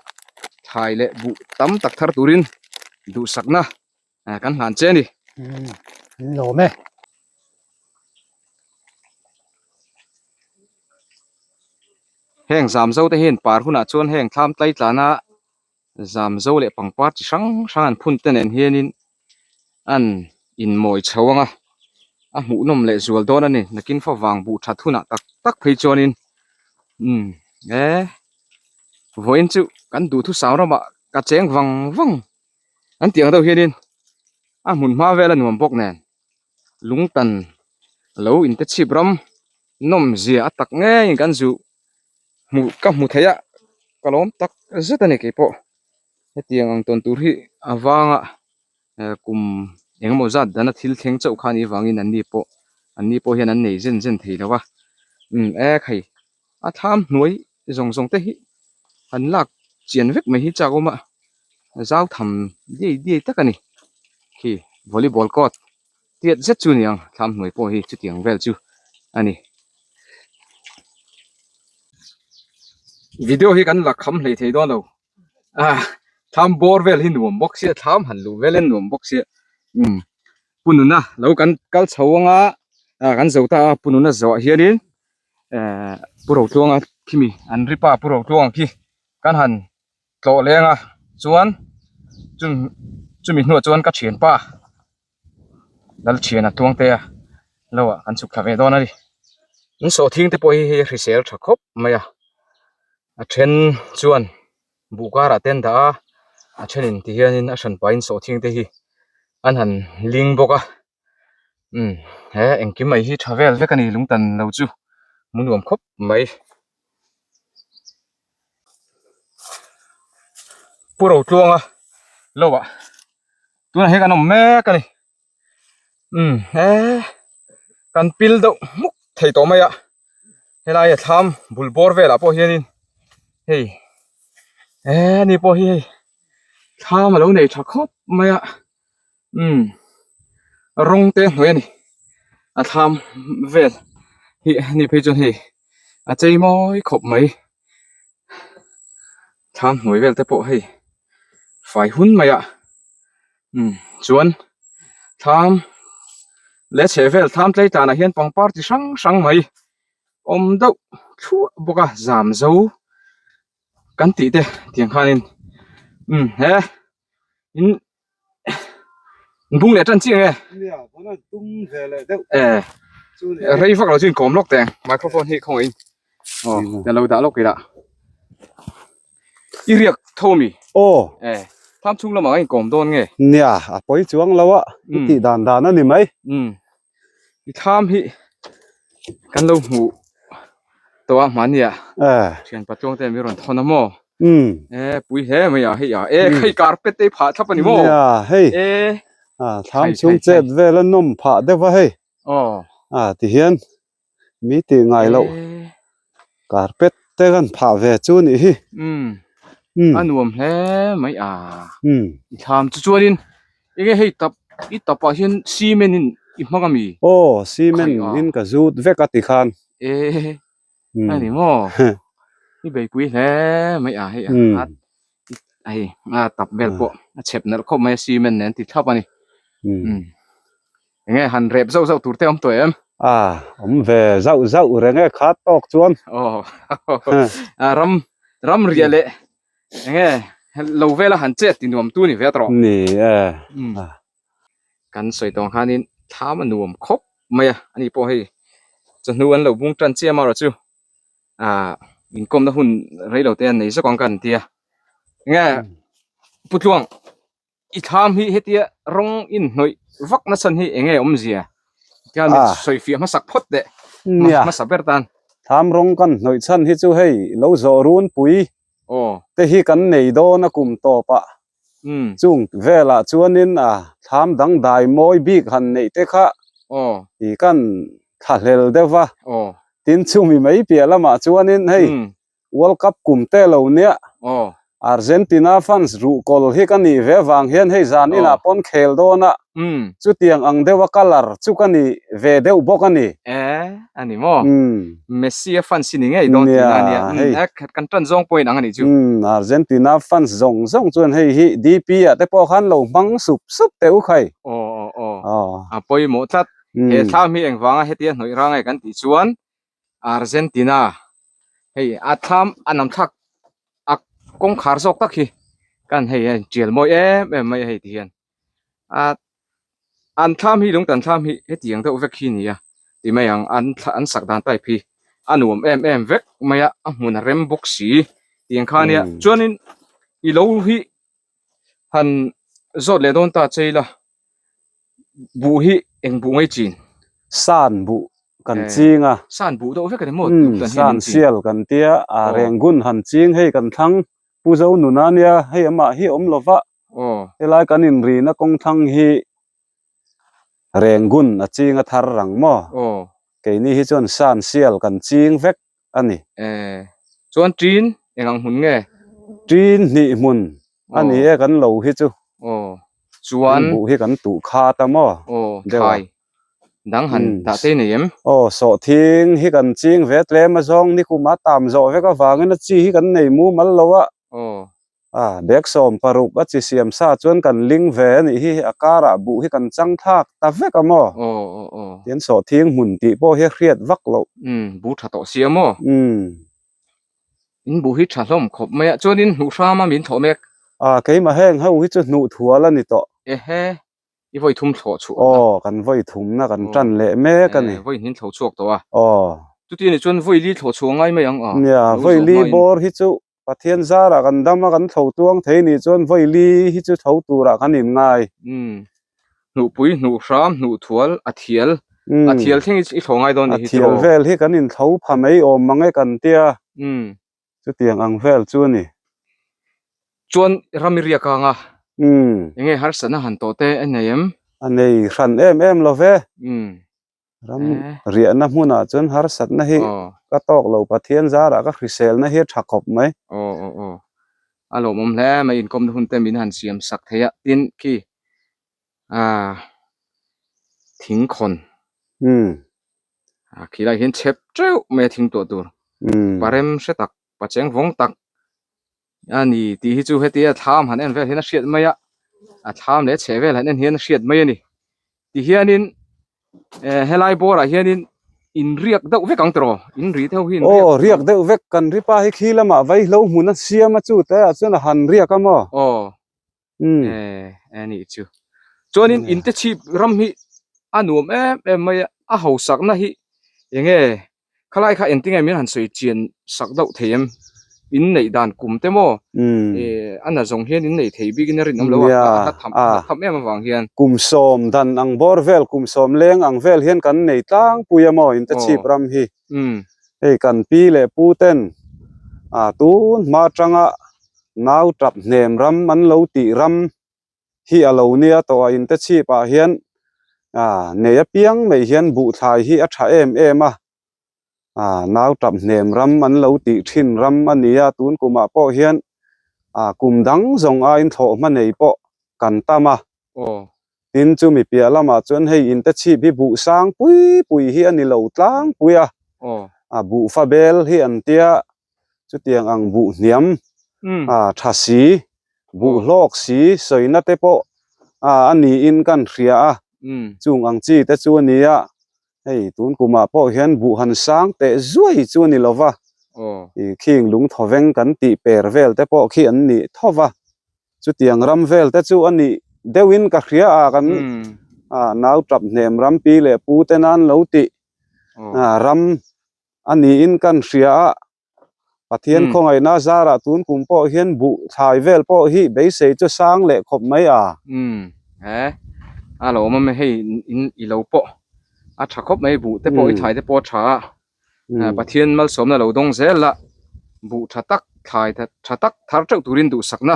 thlai leh buh tam tak thar turin duhsakna eh kan hlan che a ni. An lawm e. Heng zamzo te hian par hunah chuan heng thlam tlai tlana zamzo leh pangpar chi hrang hrang an phun te nen hianin an inmawi chho ang a, a hmuhnawm leh zual dawn a ni. Nakin favang buh that hunah tak tak phei chuanin umm e vawiin chu kan duhthusam ramah ka cheng vang vang. An tih ang deuh hianin a hmun hma vel a nuam bawk nen lungtan lo inte chhip ram nawm zia a tak ngeiin kan zu hmuh ka hmu thei a ka lawm tak zet a ni keipawh hetiang ang tawn tur hi a vanga kum engemaw zat dana thil thleng chauh kha anih vangin an ni pawh. An ni pawh hian an nei zen zen thei lo a. Umm e khai a thlam hnuai zawng zawng te hi an lak chian vek mai hi chak awm a zau tham diai diai tak a ni. Khi volleyball court tiat zet chu a ni ang thlam hnuai pawh hi chutiang vel chu a ni. Video hi kan la kham hlei thei dawn lo ah thlam bawr vel hi nuam bawk sia thlam han luh vel hian nuam bawk sia umm pu nuna lo kan kal chho anga ah kan zo ta a pu nuna zawh hianin eh pu Rotluanga khimi an ri pa pu Rotluanga khi kan han tlawh leng a chuan chumi chumi hnuah chuan ka thianpa Lalthiana Tluangtea lo ah kan chhuk thla ve dawn a ni. In sawhthing te pawh hi hei a hrisel tha khawp mai a, a then chuan buh karah te an dah a, a thenin ti hianin a hran pahin sawhthing te hi an han ling bawk a, umm he engkim mai hi tha vel vek a ni lungtan lo chu hmu nuam khawp mai. Pu Rotluanga lo ah. Tunah hian kan awm mek a ni umm he kan pil deuh hmuk thei tawh mai a helai a thlam bul bawr velah pawh hianin hei he ani pawh hi hei thlam a lo nei tha khawp mai a umm rawng te hnuai a ni a thlam vel hi ani phei chuan hei a chei mawi khawp mai. Thlam hnuai vel te pawh hei fai hun mai a umm chuan thlam leh chheh vel thlam tlei tlanah hian pangpar chi hrang hrang mai awm deuh thluah bawk a zam zo kan tih te tiang khanin umm he in bung leh tan chiang e eh rei vak lo chu inkawm lawk teh ang microphone hi khawngaih in aw ka lo dah lawk ila i riak tho mi aw eh tham chhung lamah a inkawm dawn nge nia a pawi chuang lo a i tih dan dan a ni mai um i thlam hi kan lo hmuh tawh a hmania eh thian patluang te mi rawn thawn a maw um eh pui hle mai a hei a eh hei carpet te phah thlap a ni maw nia hei eh a thlam chhung chet vel a nawm phah deuh a hei aw a ti hian mi tih ngai loh carpet te kan phah ve chu nih hi um a nuam hle mai a um i thlam chu chuanin enge hei tap i tapah hian cement in i hmang ami aw cement in ka zut vek a ti khan e ani maw i beipui hle mai a hei a hei a tap vel pawh a chhep nalh khawp mai a cement nen ti thlap ani um Enge han rep zauh zauh tur te awm tawh em? A, awm ve zauh zauh reng e kha tawk chuan. Aw, a ram ram riah leh enge lo vela han chet ti nuam tu ni ve tawh. Ni e. Kan sawi tawng khanin thlam a nuam khawp mai a, ani pawh hei chawhnu an lo bung tan chiam erawh chu ah inkawmna hun rei lo te an nei zawk ang ka han ti a. Enge Putluang I thlam hi hetia rawng inhnawih vak nachhan hi enge awmzia? Tihian min sawi fiah hmasak phawt teh hmasa ber tan. Thlam rawng kan hnawih chhan hi chu hei lo zawh runpui te hi kan nei dawn a kum tawp ah. Chung velah chuanin a thlam dangdai mawi bik han neih te kha i kan thlahlel deuh va. Tin chumi mai piah lamah chuanin hei World Cup kum te lo nia. Argentina fans ruhkawl hi ka nih ve vang hian hei zan inah pawn khel dawn a, chutiang ang deuha colour chu ka ni ve deuh bawk a ni. E, a ni maw? Messi a fans hi ni ngei dawn tihna a nia. Nia, kan tan zawng pawhin ang a nih chu. Argentina fans zawng zawng chuan hei hi DP ah te pawh khan lo hmang sup sup teh u khai. Aw, aw, aw. A pawimawh tlat. He thlam hi engvanga hetia hnawih rang nge kan tih chuan Argentina hei a thlam a nam thlak a kawngkhar zawk tak hi kan hei a intial mawi em em mai a hei ti hian a an thlam hi lungtan thlam hi hetiang deuh vek hi a ni a ti mai ang an thla an sak dan type hi a nuam em em vek mai a a hmun a rem bawk si tiang kha ania chuanin i lo hi han zawt leh dawn ta che ila. Buh hi eng buh ngei chin? San buh kan ching a. San buh deuh vek a ni maw? Umm, san sial kan tia, a renggun han ching hei kan thlang Pu Zo nuna nia, hei amah hi awm lo va, helai kan inrina kawng thlang hi Rengun a ching a thar rang maw? Aw. Keini hi chuan san sial kan ching vek a ni. E, chuan ṭin eng ang hmun nge? Ṭin hnih hmun a ni e kan lo hi chu. Aw, chuan. Buh hi kan tuh khat a maw? Aw, thlai dang han dah te nei em? Aw, sawhthing hi kan ching ve tlem a zawng nikum a tam zawh vek avangin a chi hi kan nei mumal lo a. Aw. A, bag 16 a chi siam sa chuan kan ling ve a nih hi, a karah buh hi kan chang thlak ta vek a maw? Aw aw aw. Tian sawhthing hmun tih pawh hi a hriat vak loh. Umm, buh tha tawh si a maw? Umm. In buh hi tha hlawm khawp mai a, chuanin hnuh hrama min thawh mek. A, keimah heng ho hi chu hnuh thual a ni tawh. Ehe, i vawi thum thlawh chhuah na. Aw, kan vawi thumna kan tan leh mek a ni. Vawi hnin thlo chhuak tawh a. Aw. Chuti anih chuan vawi li thlawh chhuah ngai mai ang a. Nia, vawi li bawr hi chu Pathian zarah kan dam a, kan tho tuang thei nih chuan vawi li hi chu tho turah kan in ngai. Umm. Hnuhpui, hnuh hram, hnuh thual, a thial. A thial thleng i thlo ngai dawn nih hi A thial vel hi kan in tho pha mai awm mang e kan tia. Umm. Chutiang ang vel chu a ni. Chuan ram i riak ang a. Umm. Enge harsatna han tawh te a nei em? A nei hran em em lo ve. Umm. Ram riahna hmunah chuan harsatna hi ka tawk lo Pathian zarah ka hriselna hi a tha khawp mai. Aw aw aw a lawmawm hle mai inkawmna hun te min han siam sak thei a tin khi ah thingkhawn ah khi lai hian chep teuh mai a thing tuah tur parem hre tak pacheng vawng tak a ni tih hi chu hetia thlam han en vel hian a hriat mai a a thlam leh a chheh vel han en hian a hriat mai a ni. Ti hianin eh helai bawrah hianin in riak deuh vek ang tiraw in ri te ho hi in riak Aw riak deuh vek kan ri pa hi khi lamah vaihlo hmun a siam a chu tlaiah chuan a han riak a maw? Aw eh a nih chu chuanin in te chhip ram hi a nuam em em mai a a hausakna hi eng nge Khalai kha engtinge min han sawi chian sak deuh thei em? In neih dan kum te maw? Eh, a na zawng hian in neih thei bikin a rinawm lo a, a hla tham, a hla tham em avang hian. Kum sawm dan ang bawr vel, kum sawm leng ang vel hian kan nei tlangpui a maw in te chhip ram hi. Hei kan pi leh pu ten ah tun hma atanga nau tap hnem ram an lo tih ram hi a lo nia tawh a inte chhip ah hian ah nei apiang mai hian buhthlai hi a tha em em a ah nau tap hnem ram an lo tih thin ram a ni a tun kumah pawh hian ah kum dang zawng aiin thlawhhma nei pawh kan tam a tin chumi piah lamah chuan hei inte chhip hi buh sang pui pui hi a ni lo tlangpui a ah buhfa bel hi an tia Chutiang ang buh hniam a tha si, buh hlawk si sawina te pawh a niin kan hria a, chung ang chi te chu a ni a, hei tun kumah pawh hian buh han sang teh zuai chu a ni lo va, khing lungthawveng kan tih per vel te pawh khi an nih tho va, chutiang ram vel te chu a nih deuhin ka hria a kan nau tap hnem ram pi leh pu te nan lo tih ram A niin kan hria a, Pathian khawngaihna zarah tun kum pawh hian buh thlai vel pawh hi beisei chu sang leh khawp mai a. Umm he a lo awm a hei in i lo pawh a tha khawp mai buh te pawh i thlai te pawh a tha a Pathian malsawmna lo dawng zel a buh tha tak thlai tha tak thar teuh turin duhsakna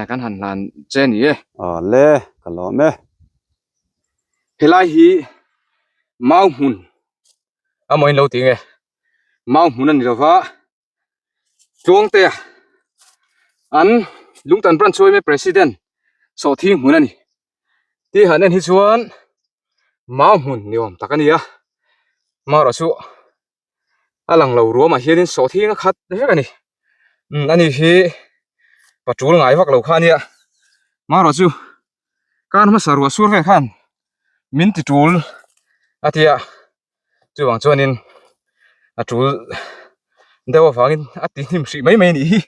kan han hlan che a ni e. Awle ka lawm e. Helai hi mau hmun a maw in lo ti nge mau hmun a ni lova Tluangtea an Lungtan branch yma president sawhthing hmun a ni tih han en hi chuan mau hmun ni awm tak a ni a amaherawh chu a lang lo ruamah hianin sawhthing a khat vek a ni umm ani hi patul ngai vak lo kha a nia amaherawh chu kar hmasa ruah sur vel khan min ti tul a tia chuvang chuanin a tul deuh avangin a ti hnim hrih mai mai a nih hi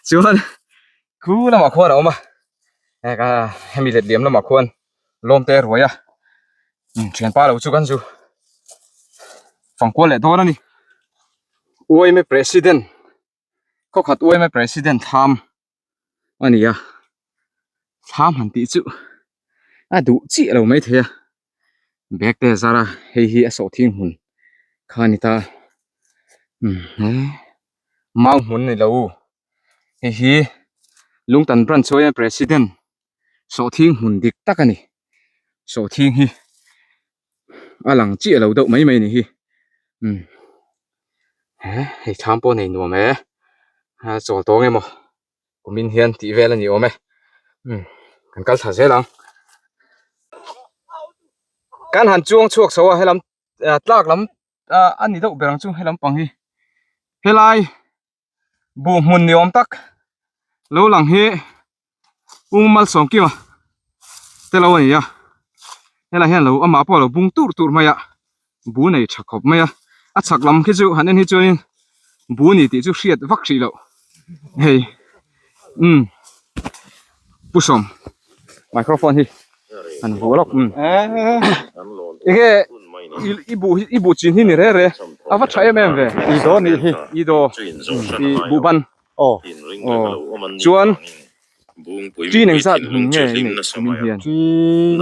chuan khu lamah khuan a awm a hemi letliam lamah khuan lawm te a ruai a thianpa lo chu kan zu fangkual leh dawn a ni uaime president khawkhat uaime president thlam a ni a thlam han tih chu a duh chiah lo maithei a bag te a zar a hei hi a sawhthing hmun kha a ni ta umm mau hmun a ni lo hei hi lungtan branch uaime president sawhthing hmun dik tak a ni. Sawhthing hi a lang chiah lo deuh mai mai a ni hi umm he hei thlam pawh nei nuam e a chawl tawng emaw kumin hian tih vel a ni awm e umm kan kal thla zel ang kan han chuang chhuak chho a helam tlak lam a ni deuh ber ang chu helam pang hi helai buh hmun ni awm tak lo lang hi Pu Malsawmkima te lo a ni a helai hian lo amah pawh a lo bung tur tur mai a bu nei tha khawp mai a a chhak lam khi chu han en hi chuanin bu a ni tih chu hriat vak hrih loh hei umm Pu Sawm microphone hi an vuah lawk umm enge i buh hi i buh chin hi ni re re a va tha em em ve i daw nih hi i daw i buh ban aw aw chuan chin engzat hmun nge i neih kumin hian chin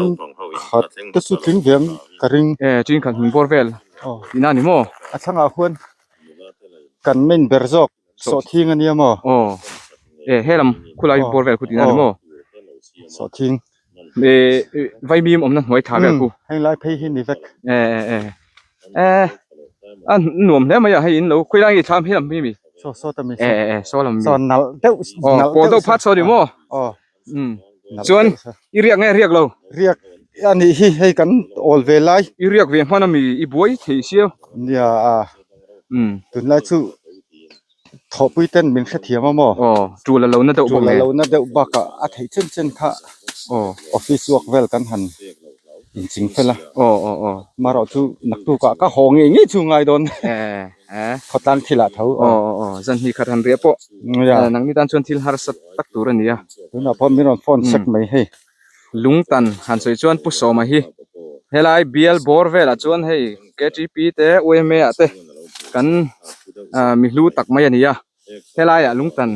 khat te chu tling ve ang ka ring e chin khat hmun bawr vel tihna a ni maw a thlangah khuan kan main ber zawk Sawhthing a nia maw? Aw. E helam khulai bawr vel khu tihna a ni maw? Sawhthing. E vaimim awmna hnuai thla vel khu. Heng lai phei hi ni vek. E e e. E a nuam hle mai a hei in lo khawi lai nge thlam helam hi mi? Saw saw ta mi. E e e saw lam mi. Saw nalh deuh nalh deuh. Pawl deuh phat saw ni maw? Aw. Um. Chuan i riak nge riak lo? Riak a nih hi hei kan awl ve lai. I riak ve hman ami i buai thei sia. Nia a. Um. Tunlai chu thawhpui ten min hrethiam a maw? Aw tul a lo na deuh bawk nen. Tul a lo na deuh bakah a theih chen chen kha aw office work vel kan han inching fel a. Aw aw aw. Marawh chu naktukah ka haw ngei ngei chu ngai dawn. E e. Khawtlang thilah tho. Aw aw aw zan hnih khat han riah pawh. Nangni tan chuan thil harsa tak tur a ni a. Tunah pawh min rawn phone sek mai hei. Lungtan han sawi chuan Pu Sawma hi helai bial bawr velah chuan hei KTP te UMA ah te kan mi hlu tak mai a ni a. Helaiah lungtan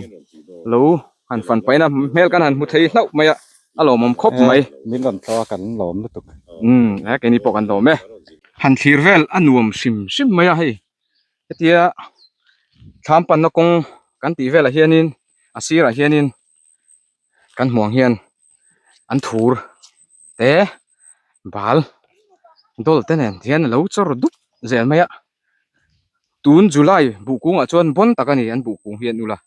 lo han fan paihna hmel kan han hmu thei hlauh mai a, a lawmawm khawp mai. Min rawn thaw a kan lawm lutuk. Umm he keini pawh kan lawm e. Han thlir vel a nuam hrim hrim mai a hei. Hetia thlam panna kawng kan tih velah hianin a sirah hianin kan hmuh ang hian an thur te bal dawl te nen hian a lo chawr dup zel mai a tun July buh kungah chuan bawn tak a ni an buh kung hi an ul a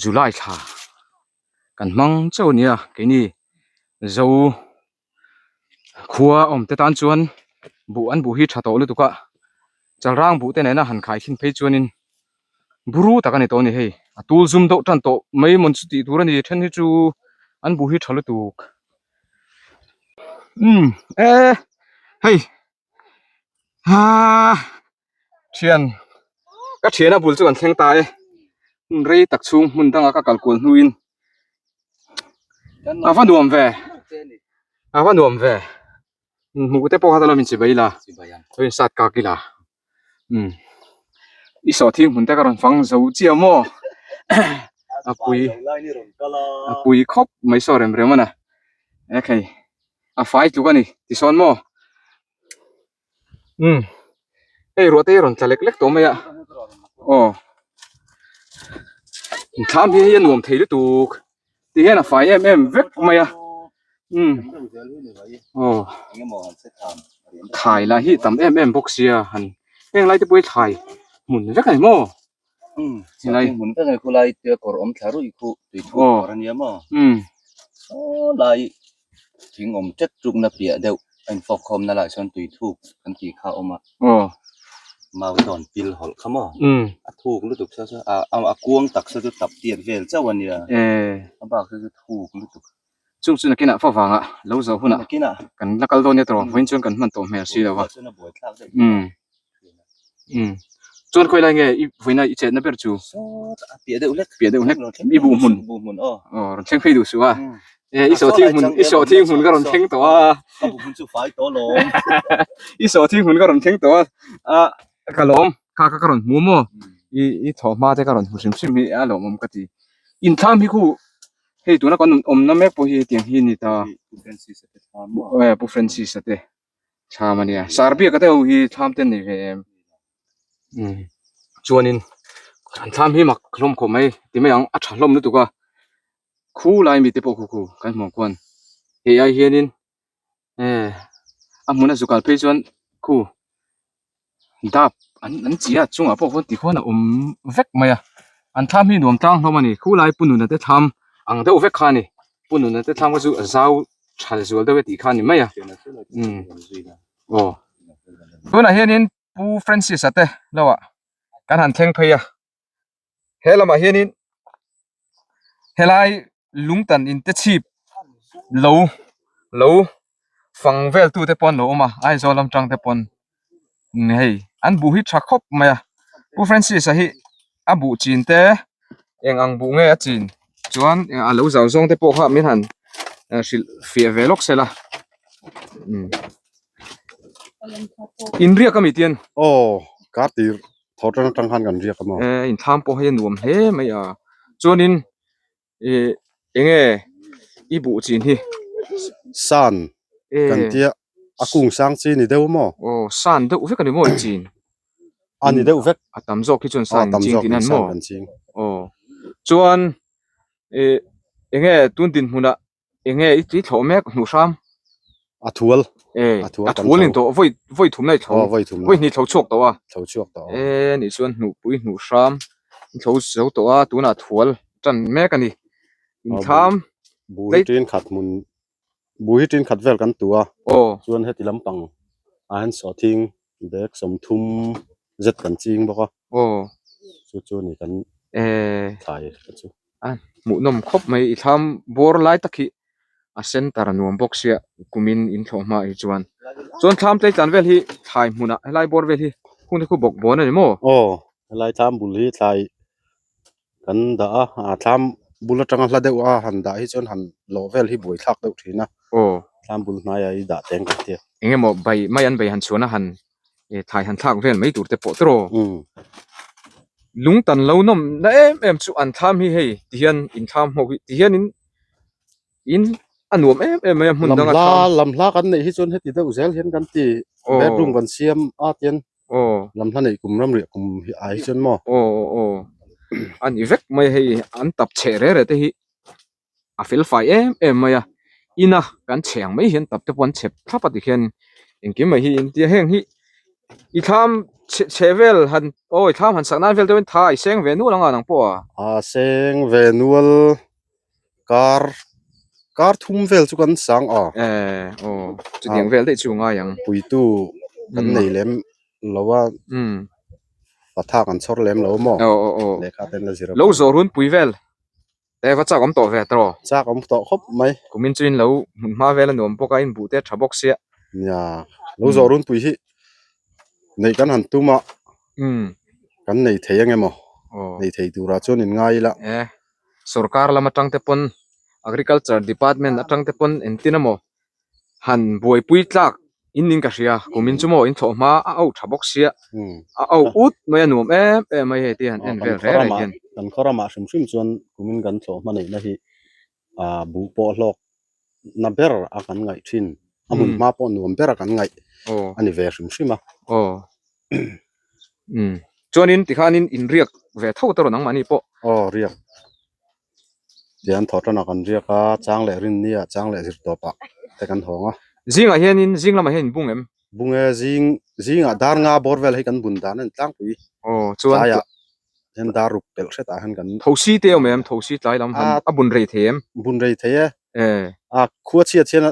July thla kan hmang chauh a ni a keini zo. Khua awm te tan chuan buh an buh hi tha tawh lutuk a chalrang buh te nena han khai khin phei chuanin buru tak a ni tawh a ni hei a tul zum deuh tan tawh mai mawn chu tih tur a ni then hi chu an buh hi tha lutuk umm e hei haa thian ka thiana bul chu kan thleng ta e hmun rei tak chhung hmun danga ka kal kual hnuin a va nuam ve a va nuam ve hmuh te pawh kha ta lo min chibai ila lo in sat kak ila umm i sawhthing hmun te ka rawn fang zo chiah maw a pui a pui khawp mai saw rem rem a na ekhei a fai tluk a ni tisawn maw. Umm hei ruah te hi a rawn tla lek lek tawh mai a aw thlam hi hei a nuam thei lutuk ti hian a fai em em vek mai a umm aw thlai lah hi tam em em bawk sia han heng lai te pawh hi thlai hmun vek a ni maw helai hmun vek a ni khulai te kawr awm thla ruih khu tui thuk kawr a nia maw saw lai thing awm ṭek ṭuk na piah deuh a infawk khawm na laiah sawn tui thuk kan tih kha a awm a mau dawn pil hawlh kha maw a thuk lutuk saw saw a a kuang tak saw chu tap tiat vel chauh a nia a bak saw chu thuk lutuk. Chung chu nakinah fa vangah lo zawh hunah kan la kal dawn nia tawh vawiin chuan kan hman tawh hmel si lo a umm umm chuan khawi lai nge i vawiina i chetna ber chu piah deuh hlek piah deuh hlek i buh hmun buh hmun aw aw rawn thleng phei duh suh a e i sawhthing hmun i sawhthing hmun ka rawn thleng tawh a ka buh hmun chu fai tawh lawm i sawhthing hmun ka rawn thleng tawh a a ka lawm kha kha ka rawn hmu maw i i thawh hma te ka rawn hmu hrim hrim hi a lawmawm ka ti inthlam hi khu Hei tuna kan awmna mek pawh hi hetiang hi a ni ta. Pu Francis a te thlam a nia. Sarbiaka te ho hi thlam te an nei ve em? Umm chuanin an thlam hi mak hlawm khawp mai ti mai ang a tha hlawm lutuk a. Khu lai mite pawh khu khu kan hmuh ang khuan hei ai hianin. Eh a hmun a zukal phei chuan khu dap an an chi a chungah pawh khuan tikhuan a awm vek mai a an thlam hi nuam tlang hlawm a ni khulai pu nuna te thlam ang deuh vek kha a ni pu nuna te thlam kha chu a zau tha zual deuh e tih kha a ni mai a umm aw tunah hianin pu Francis a te lo ah kan han thleng phei a. He lamah hianin helai lungtan in te chhip lo lo fang vel tu te pawh an lo awm a Aizawl lam tang te pawn hei an buh hi tha khawp mai a Pu Francis a hi a buh chin te eng ang buh nge a chin chuan a lo zau zawng te pawh kha min han hrilh fiah ve lawk sela umm inriak ami tian aw kar tir Tho tang atang khan kan riak a maw? Eh inthlam pawh hei a nuam hle mai a. Chuanin ih enge i buh chin hi? San kan tia a kung sang chi ni deuh maw? Aw san deuh vek a ni maw i chin? A ni deuh vek. A tam zawk hi chuan san in ching tih nan maw? Aw chuan ih enge tun dinhmunah Enge i tui thlawh mek hmuh hram? A thual. E, a thual, a thual in tawh vawi vawi thum na i thlo. Aw vawi thum na. Vawi hnih thlo chhuak tawh a. Thlo chhuak tawh. E nih chuan hnuhpui hnuh hram i thlo zo tawh a tunah thual tan mek a ni. Inthlam. Bu hi tin khat hmun bu hi tin khat vel kan tu a. Aw. Chuan heti lampang ah hian sawhthing bag 30 zet kan ching bawk a. Aw. Chu chu ni kan thlai chu. A hmuhnawm khawp mai i thlam bawr lai tak hi a center a nuam bawk sia kumin in thlawh hma hi chuan chuan thlam tlei tlan vel hi thlai hmunah helai bawr vel hi hung te khu bawk bawn a ni maw? Aw helai thlam bul hi thlai kan dah a a thlam bul atanga hla deuh a han dah hi chuan han lawh vel hi buai thlak deuh thin a aw thlam bul hnaiah hi dah teng kan tia. Eng emaw bai mai an bai han chhuan a han eh thlai han thlak vel mai tur te pawh tawh lung tan lo nawm na em em chu an thlam hi hei ti hian in thlam ho hi ti hian in in a nuam em em mai a hmun danga thlam lam hla kan neih hi chuan heti deuh zel hian kan ti bedroom kan siam a tian lam hla neih kum ram riah kum hi ai chuan maw aw aw a ni vek mai hei an tap chhe re re te hi. a fel fai em em mai a ina kan chhe ang mai hian tap te pawh an chhep thlap a tikhian engkim mai hi intia heng hi i thlam chhe chhe vel han aw i thlam han sak nan vel deuhin tha i seng ve nual anga nang pawh a. A seng ve nual kar kar thum vel chu kan sang a. Eh aw chutiang vel daih chu ngai ang. Puitu kan nei lem lo a patha kan chhawr lem lo maw aw aw aw lehkha ten la zir lo zawh runpui vel. E va chak awm tawh ve tawh. Chak awm tawh khawp mai. Kumin chu in lo hmun hma vel a nuam bawk a, in buh te a tha bawk sia. Nia, lo zawh runpui hi neih kan han tum a, kan nei thei ang emaw? Nei thei turah chuan in ngai ila. E, sorkar lam atang te pawn Agriculture Department atang te pawn entin emaw han buaipui tlak in in ka hria kumin chu maw in thlawh hma a auh tha bawk sia a auh ut mai a nuam em em mai hei te han en vel reng reng hian kan khaw ramah hrim hrim chuan kumin kan thlawh hma neihna hi ah buh pawh hlawk na ber a kan ngaih thin a hmun hma pawh nuam ber a kan ngaih a ni ve hrim hrim a aw umm chuanin tikhanin inriak ve tho te rawn angmahni pawh aw riak Tian thaw tanah kan riak a, chang leh rin nia chang leh zir tawpah te kan hawng a. Zingah hianin zing lamah hian in bung em? Bung e, zing zingah dar nga bawr vel hei kan bun dan a ni tlangpui. Aw, chuan Tlaiah hian dar ruk pelh hretah hian kan. Thosi te awm em? Thosi tlai lam han a bun rei thei em? Bun rei thei e. E. A khua chhiat hian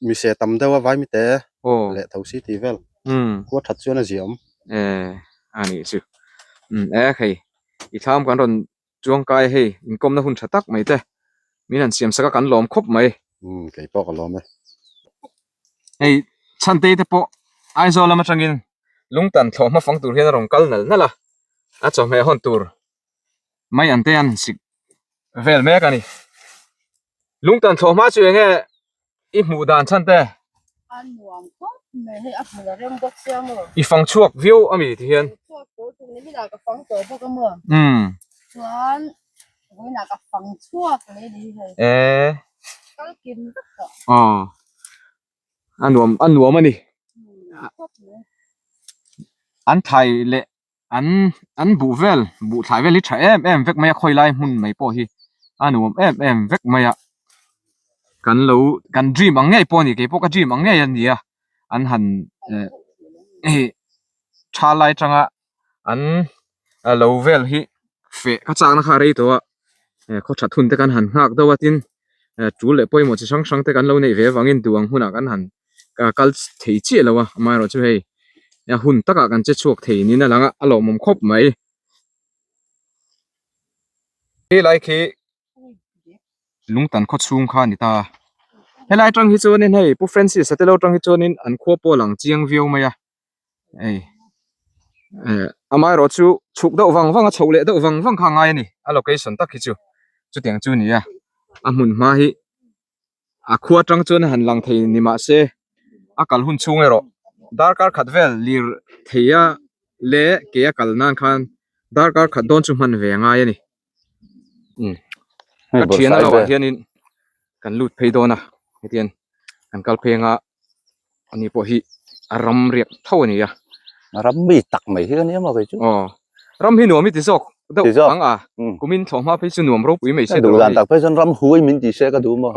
mise tam deuh a vaimite Aw. leh thosi tih vel. Umm. Khua that chuan a ziah awm. E, a nih chu. Umm e hei i thlam kan rawn Chuangkai hei inkawmna hun tha tak mai te min han siam sak a kan lawm khawp mai. Umm kei pawh ka lawm e. Hei Chhantei te pawh Aizawl lam atangin lungtan thlawh hma fang tur hian a rawn kal nal nal a, a chawhmeh hawn tur mai an te an sik vel mek a ni. Lungtan thlawh hma chu enge I hmuh dan chhan te. A nuam khawp mai hei a hmun a rem bawk sia maw. I fang chhuak viau a mi ti hian. Fang chhuak tawh tuk ni minah ka fang tawh bawk a maw. Umm. Chuan vawiinah ka fang chhuak leh ni hi hei. Ee. Kal kim vek tawh. Aw. A nuam a nuam a ni. Umm khawp mai. An thai leh an an buh vel buh thlai vel hi tha em em vek mai a khawi lai hmun mai pawh hi a nuam em em vek mai a. Kan lo kan dream ang ngei pawh a ni keipawh ka dream ang ngei a ni a an han eh tha lai atanga an lo vel hi feh ka chakna kha a rei tawh a eh khaw that hun te kan han nghak deuh a tin eh tul leh pawimawh chi hrang hrang te kan lo neih ve avangin duh ang hunah kan han kal thei chiah lo a amaherawhchu hei a hun takah kan che chhuak thei niin a lang a a lawmawm khawp mai. Helai khi Lungtan khaw chhung kha a ni ta. Helai atang hi chuanin hei Pu Francis a te lo atang hi chuanin an khua pawh a lang chiang viau mai a hei eh amaherawh chu chhuk deuh vang vang a chhoh leh deuh vang vang kha a ngai a ni a location tak hi chu chutiang chu a ni a a hmun hma hi a khua atang chuan a han lang thei ni mah se a kal hun chhung erawh darkar khat vel lir thei a leh ke a kal nan khan darkar khat dawn chu hman ve a ngai a ni. Ka thian a lo ah hianin kan lut phei dawn a hetiang kan kal phei anga ani pawh hi a ram riak tho a ni a. Ram mi tak mai hi a nia maw kei chu. Aw ram hi nuam i ti zawk deuh ang a kumin thlawh hma phei chu nuam ropui mai se duh dan tak phei chuan ram hui min ti se ka duh maw.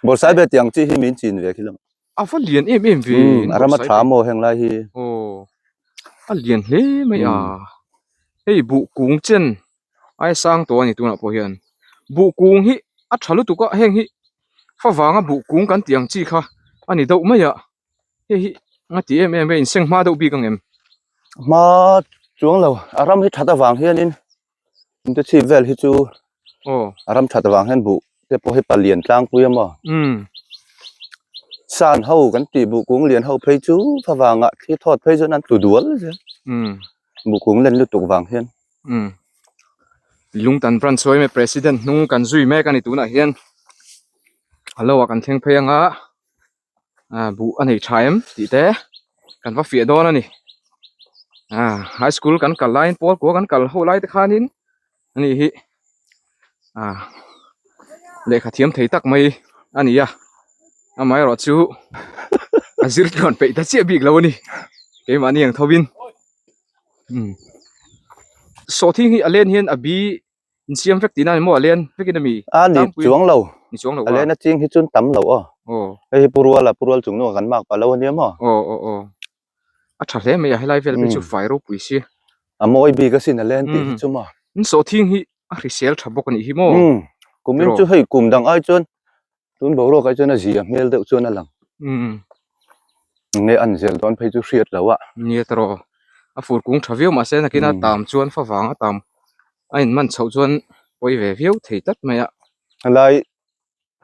Bawrhsai be tiang chi hi min chin ve khi lam. A va lian em em ve. A ram a tha maw heng lai hi. Aw a lian hle mai a. Hei buh kung chen ai sang tawh a ni tunah pawh hian buh kung hi a tha lutuk a heng hi favanga buh kung kan tih ang chi kha a ni deuh mai a hei hi a ti em em a inseng hma deuh bik ang em. Hma chuang lo a ram hi that avang hianin inte chhip vel hi chu a ram that avang hian buh te pawh hi palian tlangpui a maw san ho kan tih buh kung lian ho phei chu favangah thli thawt phei chuan an tlu dual zel. Bukung len lutuk vang hian. Umm. Lungtan branch sawi mai president hnung kan zui mek a ni tunah hian a lo ah kan thleng phei anga ah buh a nei tha em tih te kan va fiah dawn a ni ah high school kan kal laiin pawl kua kan kal ho lai te khanin ani hi ah lehkha thiam thei tak mai a ni a amaherawh chu a zir tluan peih ta chiah bik lo a ni keimahni ang tho in umm sawhthing hi a len hian a bi insiam vek tihna a ni maw a len vek in a mi a ni chuang lo ni chuang lo a len a ching hi chuan tam lo aw aw hei hi pu ruala pu rual chung hnungah kan mark pah lo a nia maw aw aw aw a tha hle mai a helai vel phei chu fai ropui si a mawi bik asin a len tih hi chu maw in sawhthing hi a hrisel tha bawk a nih hi maw umm kumin chu hei kum dang ai chuan tun boruak ai chuan a zia hmel deuh chuan a lang umm nge an zel dawn phei chu hriat lo a nia tawh a fur kung tha viau mahse nakin a tam chuan favang a tam a in man chhoh chuan pawi ve viau thei tlat mai a helai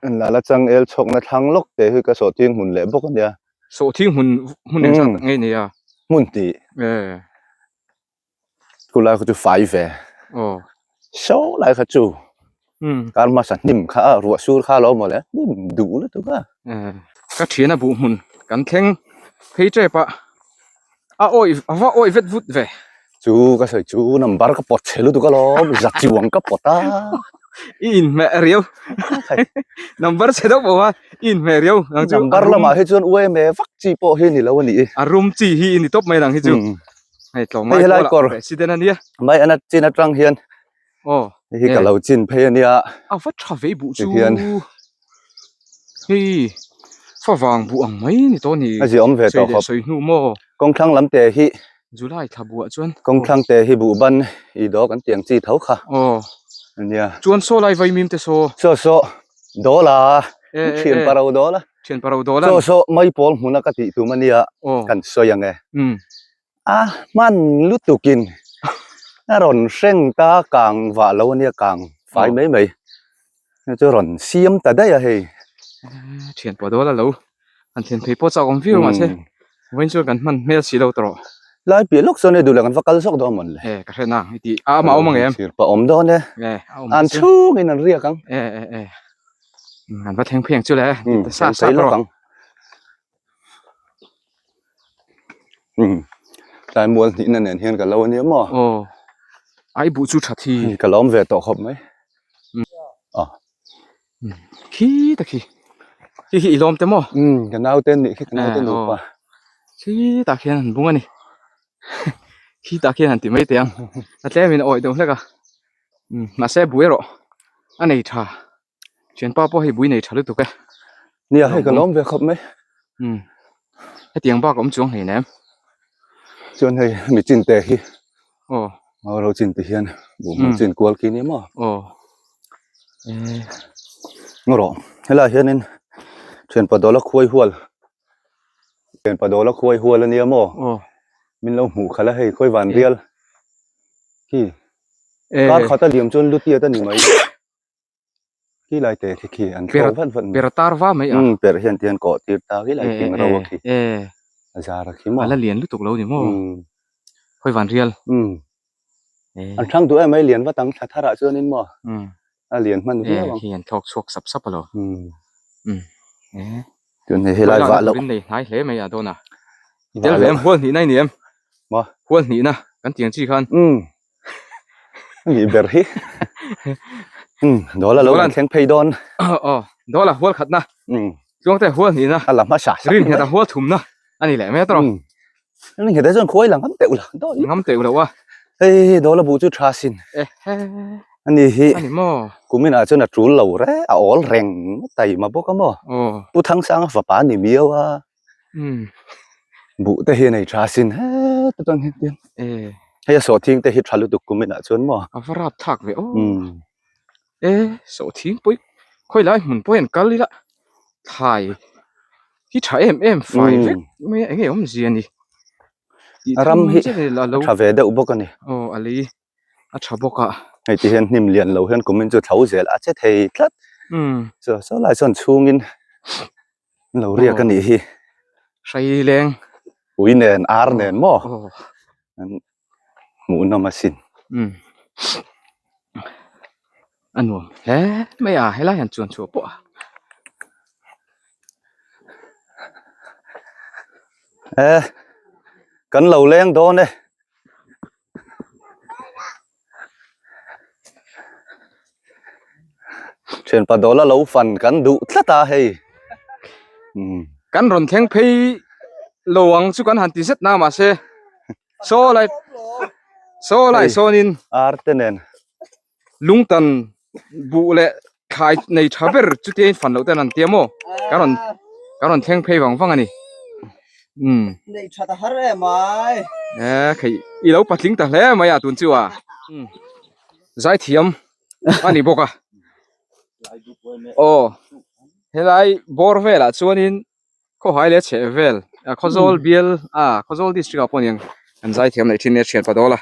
Lala changel chhawkna thlang lawk te hi ka sawhthing hmun leh bawk a nia. Sawhthing hmun hmun eng zat ngei nei a? Hmun tih. E. Khulai kha chu fai ve. Aw. Saw lai kha chu. Umm. Kar hmasa hnim kha a ruah sur kha lo mawle hnim duh lutuk a. E. Ka thian a buh hmun kan thleng phei tep a. A awih a va awih vet vut ve. Chu ka sawi chu number ka pawt chhe lutuk alawm za chuang ka pawt a. I inhmeh riau number chhe deuh pawh a i inhmeh riau nang chu number lamah hi chuan uaime vak chi pawh hi ni lo a nih. A rum chi hi i ni tawp mai nang hi chu. Hei tlawm ngai helai kawr president a nia. Mai ana chin atang hian aw hei hi ka lo chin phei a nia. A va tha vei buh chu hei favang buh ang mai ni tawh a ni. A ziah awm ve tawh khawp. Sawi hnu maw. Kawngthlang lam te hi July thla buah chuan kawngthlang te hi buh ban i dawk an tiang chi tho kha. Aw a nia. Chuan saw lai vaimim te saw. Saw saw dawl a thian paro dawl a. Thian paro dawl a. Saw saw mai pawl hmuna ka tih tum a nia kan sawi ang e. A hman lutukin a rawn hreng ta kang vah lo a nia kang fai mai mai chu rawn siam ta daih a hei. Thian pawh dawl a lo han thlen phei pawh chak awm viau mahse vawiin chuan kan hman hmel si lo tawh. Lai piah lawk chuan hei duh leh kan va kal zawk dawn mawn le. E ka hre nang i tih a amah awm ang em? Sir pah awm dawn e. E a awm An chhungin an riak ang. E e e an va thleng phei ang chu le. Sa sa lawk ang. Tlai mual hnihna nen hian ka lo a nia maw? Aw, ai buh chu tha thi. Ka lawm ve tawh khawp mai. Aw. Khi ta khi. Khi khi i lawm te maw? Ka naute an nih khi, ka naute nupa. Khi tah khian an bung a ni. Khi tah khian han ti mai teh ang. A tlemin a awih deuh hlek a. Mahse buai erawh a nei tha. Thianpa pawh hei bui nei tha lutuk e. Nia hei ka lawm ve khawp mai. Umm hetiang bak a awm chuang hlei nem. Chuan hei mi chin te hi aw mau ro chin ti hian buhhmun chin kual khi nia maw. Aw eh. Ngaw rawh helaiah hianin thianpa dawla khuai hual thianpa dawla khuai hual ania maw. Aw. Min lo hmuh khalh a hei khawi van rial khi kar khat a liam chuan lutiat a ni mai. Khi lai te khi khi an thlawh vat vat mai. Per tar va mai a. Umm per hian tihian kawh tir ta khi lai thing ro a khi. A zar a khi maw. A la lian lutuk lo ni maw. Khawi van rial. Umm. An thlang duh em mai lian vat ang thla thar ah chuanin maw. A lian hman viau ang. Khi an thlawk chhuak sap sap alo. Umm. Chuan hei helai vah loh. Nei hnai hle mai a dawn a. Tel ve em hual hnihna i ni em? Maw. Hual hnihna kan tiang chi khan. Umm. Ni ber hi. Umm Dawla lo kan thleng phei dawn. Aw Dawla hual khatna. Umm. Tluangte hual hnihna. A la hmasa sak. Rin ngheta hual thumna a ni leh mai a tawrh. Umm. Rin ngheta chuan khuai la ngam teuh la. Ngam teuh loh a. Hei Dawla buh chu tha sin. Eh he. Ani hi. A ni maw. Kumin ah chuan a tul lo re a awl reng taima bawk a maw. Aw. Pu Thangsanga fapa a ni miau a. Umm. Buh te hi a nei tha sin het atang hian tiang. Eh. Hei a sawhthing te hi tha lutuk kum inah chuan maw. A va rap thlak ve aw. Umm. Eh sawhthing pawh khawi lai hmun pawh hian kal ila thlai hi tha em em fai vek mai a eng nge awmzia ni. A ram hi tha ve deuh bawk a ni. Aw a lei a tha bawk a. Hei ti hian hnim lian lo hian kum in chu thlo zel a che thei tlat. Umm. Chu saw lai chuan chhungin lo riak a nih hi. Hrai leng. Ui nen ar nen maw. An hmuh nawm asin. Umm. A nuam hle mai a helai han chuan chhuah pawh a. Eh kan lo leng dawn e. Thianpa dawla lo fan kan duh tlat a hei. Umm. Kan rawn thleng phei lo ang chu kan han ti zet na mahse saw lai saw lai sawnin ar te nen lungtan buh leh thlai nei tha ber chutia in fan loh ten an tia maw kan rawn kan rawn thleng phei vang vang a ni umm nei tha ta har em ai e khei i lo patling ta hle mai a tun chu a umm zaithiam a ni bawk a aw helai bawr velah chuanin Khawhai leh chheh vel ah Khawzawl bial ah Khawzawl district ah pawh aniang an zaithiam leh thin nia thian padawl a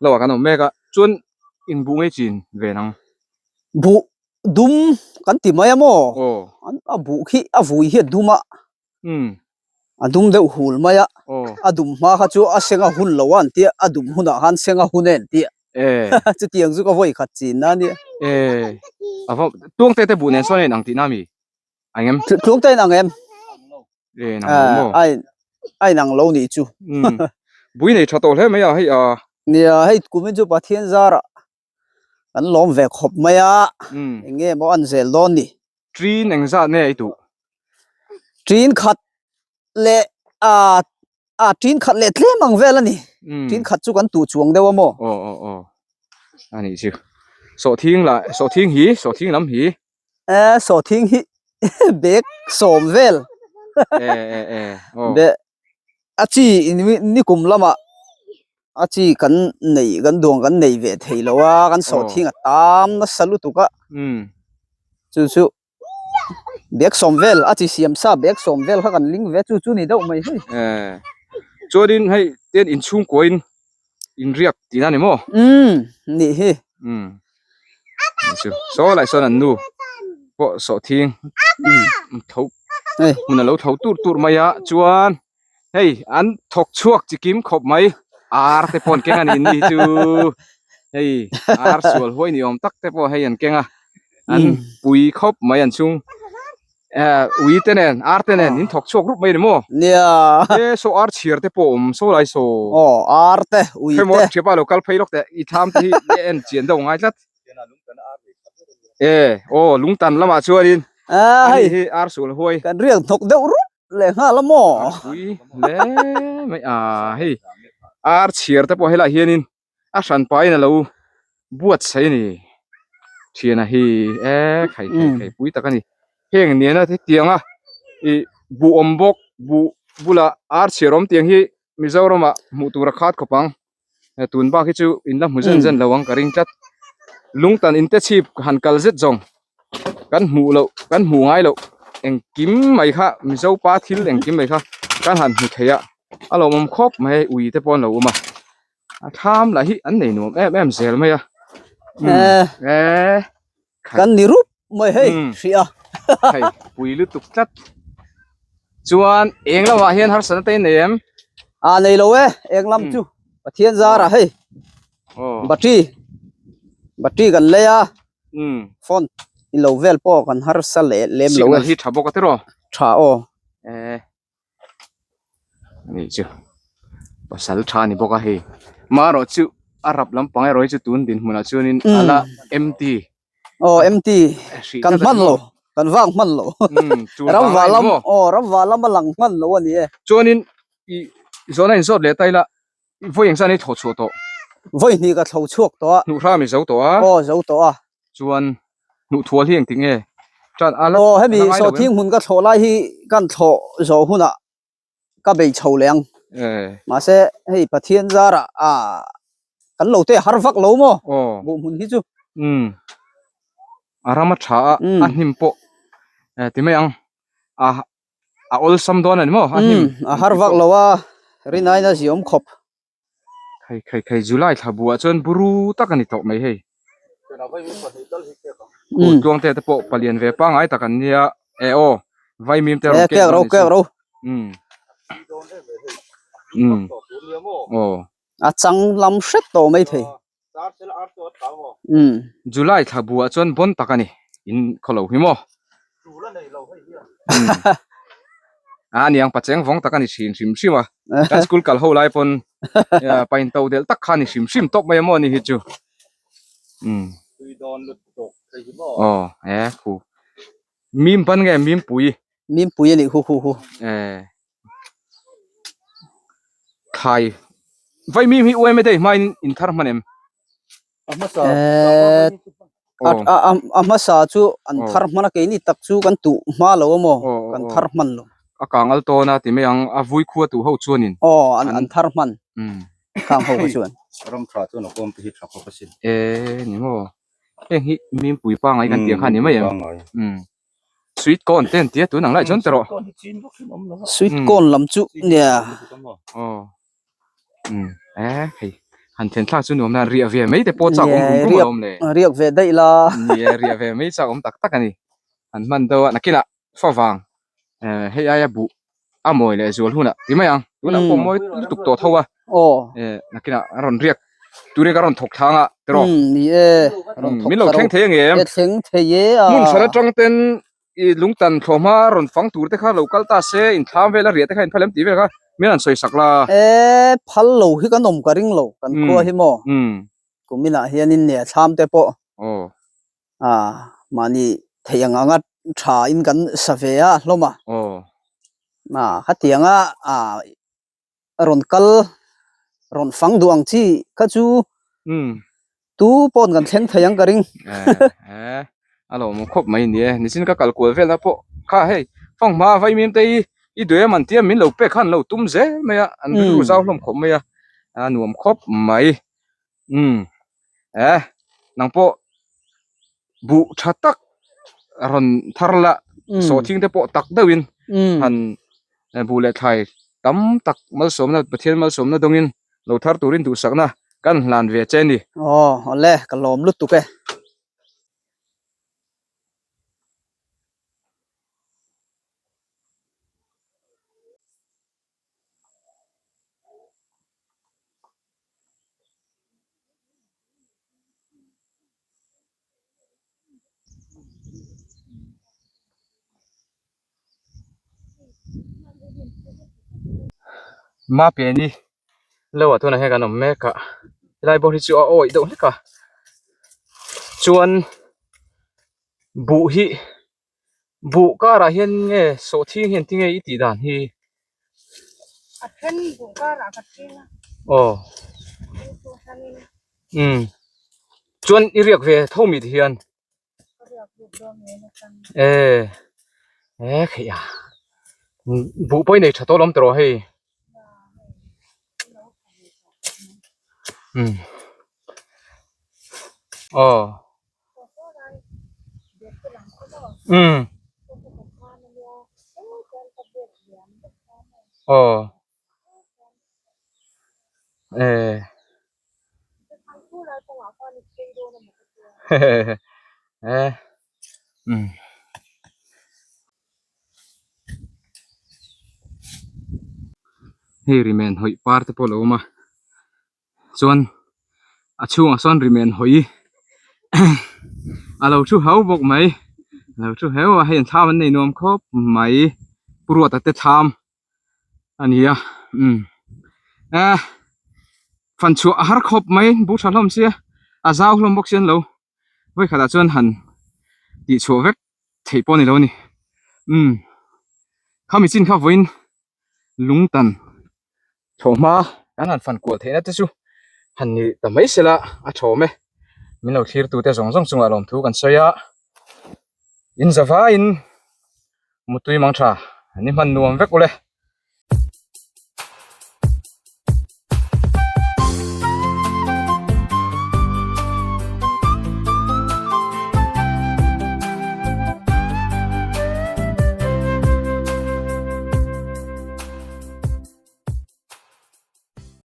lo ah kan awm mek a chuan inbuh ngei chin ve nang. Buh dum kan ti mai a maw? Aw. An a buh khi a vui hi a dum a. Umm. A dum deuh hul mai a. Aw. A dum hma kha chu a seng a hun lo a an tia a dum hunah khan seng a hun e an tia. Eh. Chutiang chu ka vawi khat chin na ania. Eh. A va tuangte te buh nen sawn a inang tihna a mi? Ang em? Tluang te inang em? E inang lo maw? A a inang lo nih chu. Umm. Bui nei tha tawh hle mai a hei a. Nia hei kumin chu Pathian zarah kan lawm ve khawp mai a. Umm. Eng nge maw an zel dawn ni? Ṭin engzat nge i duh? Ṭin khat leh a a ṭin khat leh tlem ang vel a ni. Ṭin khat chu kan tuh chuang deuh a maw? Aw aw aw. A nih chu. Sawhthing lah sawhthing hi sawhthing lam hi. Eh sawhthing hi bag sawm vel. Eh eh eh aw. Be a chi nikum lamah a chi kan nei kan duang kan nei ve thei lo a kan sawhthing a tam nasa lutuk a. Umm. Chu chu bag sawm vel a chi siam sa bag sawm vel kha kan ling ve chu chu ni deuh mai hei. Eh chuanin hei ten inchhungkuain inriak tihna a ni maw? Umm nih hi. Umm chu saw lai sawn an nu pawh sawhthing tho hmun a lo tho tur tur mai a chuan hei an thawk chhuak chi kim khawp mai ar te pawh an keng a ni ni chu hei ar sual huai ni awm tak te pawh hei an keng a an pui khawp mai an chhung eh ui te nen ar te nen in thawk chhuak rup mai a ni maw nia e saw ar chhiar te pawh awm saw lai saw aw ar te ui te hemaw thiapa lo kal phei lawk teh i thlam te hi en chian deuh ngai tlat e aw lungtan lamah chuanin a hei hi ar sual huai kan riak hnawk deuh rup leh nghal a maw ar pui hle mai a hei ar chhiar te pawh helaiah hianin a hran pahin a lo buatsaih a ni. Thiana hi e khai khai khai pui tak a ni. Heng nena hetianga ih buh awm bawk buh bulah ar chhiar awm tiang hi Mizoramah hmuh tur a khat khawp ang. Tun bak hi chu in la hmu zen zen lo ang ka ring tlat. Lungtan in te chhip han kal zet zawng kan hmuh loh kan hmuh ngai loh engkim mai kha Mizo pa thil engkim mai kha kan han hmu thei a a lawmawm khawp mai a ui te pawh an lo awm a. A thlam lah hi an nei nuam em em zel mai a. Eh. Kan ni rup mai hei hria. Hei pui lutuk tlat. Chuan eng lamah hian harsatna te nei em? A nei lo e eng lam chu Pathian zara hei. Battery battery kan lei a. Phone ilo vel pawh kan harsa leh lem lo e. Signal hi tha bawk a tiraw? Tha aw. Eh. Ani chu pasal tha a ni bawk a hei marawh chu a rap lampang erawh hi chu tun dinhmunah chuanin a la empty aw empty kan hman lo kan vak hman lo ram vah lam aw ram vah lam a lang hman lo a ni e chuanin ih zawhna inzawt leh ta ila vawi engzah ni thaw chhuah tawh vawi hnih ka tho chhuak tawh a hnuh hram i zo tawh a aw zo tawh a chuan hnuh thual hi engtik nge tan a la aw hemi sawhthing hmun ka thlawh lai hi kan thlawh zawh hunah ka bei chho leh ang mahse hei Pathian zarah ah kan lo te har vak lo maw buh hmun hi chu um a ram a tha a a hnim pawh ti mai ang a a awlsam dawn a ni maw a hnim a har vak lo a rinai na ziawm khawp. Khai khai khai July thla buah chuan buru tak a ni tawh mai hei. Kut tluang te te pawh palian ve pangai tak an nia e aw vaimim te rawn kek ro kek ro. Um um aw a chang lam hret tawh mai thei. Um. July thla buah chuan bon tak a ni in khaw lo hi maw. A niang pacheng vawng tak a ni thin hrim hrim a kan school kal ho lai pawn pain to del tak kha a ni hrim hrim tawp mai a maw ni hi chu um aw e khu mim ban nge mim pui mim pui a nih khu khu khu e thlai vai mim hi uaime dei hmain in thar hman em A hmasa chu an thar hman a keini tak chu kan tuh hma lo a maw kan thar hman lo. A kang al tawn a ti mai ang a vui khua tu ho chuanin. Aw an thar hman khang ho kha chuan. Ram tha chuan a kawm te hi tha khawp asin. E ni maw heng hi mimpui pangai kan tih ang kha a ni mai em. Sweet corn te an tia tun ang lai chuan tawh rawh. Sweet corn lam chu nia. Aw. Um eh hei han then thlak chu nuam na riah ve mai te pawh chak awm rum rum alawm le. Riak ve daih la. Ni e riah ve mai chak awm tak tak a ni. Han hman deuh a nakinah favang eh hei aia buh a mawi leh zual hunah ti mai ang tunah pawh mawi lutuk tawh tho a. Aw. Eh nakinah a rawn riak turiak a rawn thawk thlang a tiraw. Um ni e rawn thawk Min lo thleng thei angem? E thleng thei e a. Hmun hran atang ten i lungtan thlawhma rawn fang tur te kha lo kal ta se inthlam vel a riah te kha inphal em tih vel kha min rawn sawi sak la. E phal lo hi kan awm ka ring lo kan khua hi maw. Kuminah hianin nia thlam te pawh. Aw. A mahni theih ang anga tha in kan sa ve a hlawm a. Aw. A khatianga a rawn kal rawn fang duh ang chi kha chu tu pawn kan thleng thei ang ka ring. Eh a lo awm khawp mai ni e nichin ka kal kual vel na pawh kha hei fang hma vaimim te hi i duh em an tia min lo pek khan an lo tum zel mai a an rilru zau hlawm khawp mai a a nuam khawp mai. Umm eh nang pawh buh tha tak rawn thar la sawhthing te pawh tak deuhin han buh leh thlai tam tak malsawmna Pathian malsawmna dawngin lo thar turin duhsakna kan hlan ve che a ni. Aw awle ka lawm lutuk e. Mapiani lo ah tunah hian kan awm mek a helai bawr hi chu a awih deuh hlek a chuan buh hi Buh karah hian nge sawhthing hian tinge i tih dan hi? A then buh karah ka ching a. Aw. Umm. Chuan i riak ve tho mi ti hian? E e kheih a buh pawh i nei tha tawh lawm tawh hei umm aw umm aw e e umm. Hei rimen hawih par te pawh a lo awm a chuan a chhungah sawn rimen hawi a lo thu hau bawk mai a lo thu heu a hei an thlam an nei nuam khawp mai Pu Ruata te thlam a ni a umm eh fan chhuah a har khawp mai bu tha hlawm sia a zau hlawm bawk sia an lo vawikhatah chuan han tih chhuah vek theih pawh a ni lo a ni umm khami chin kha vawiin lung tan thlawhhma kan han fan kual theihna te chu han ni ta mai se la a thawm e min lo thlir tute zawng zawng chungah lawmthu kan sawi a in za vaiin mutui mang tha ni hman nuam vek ule.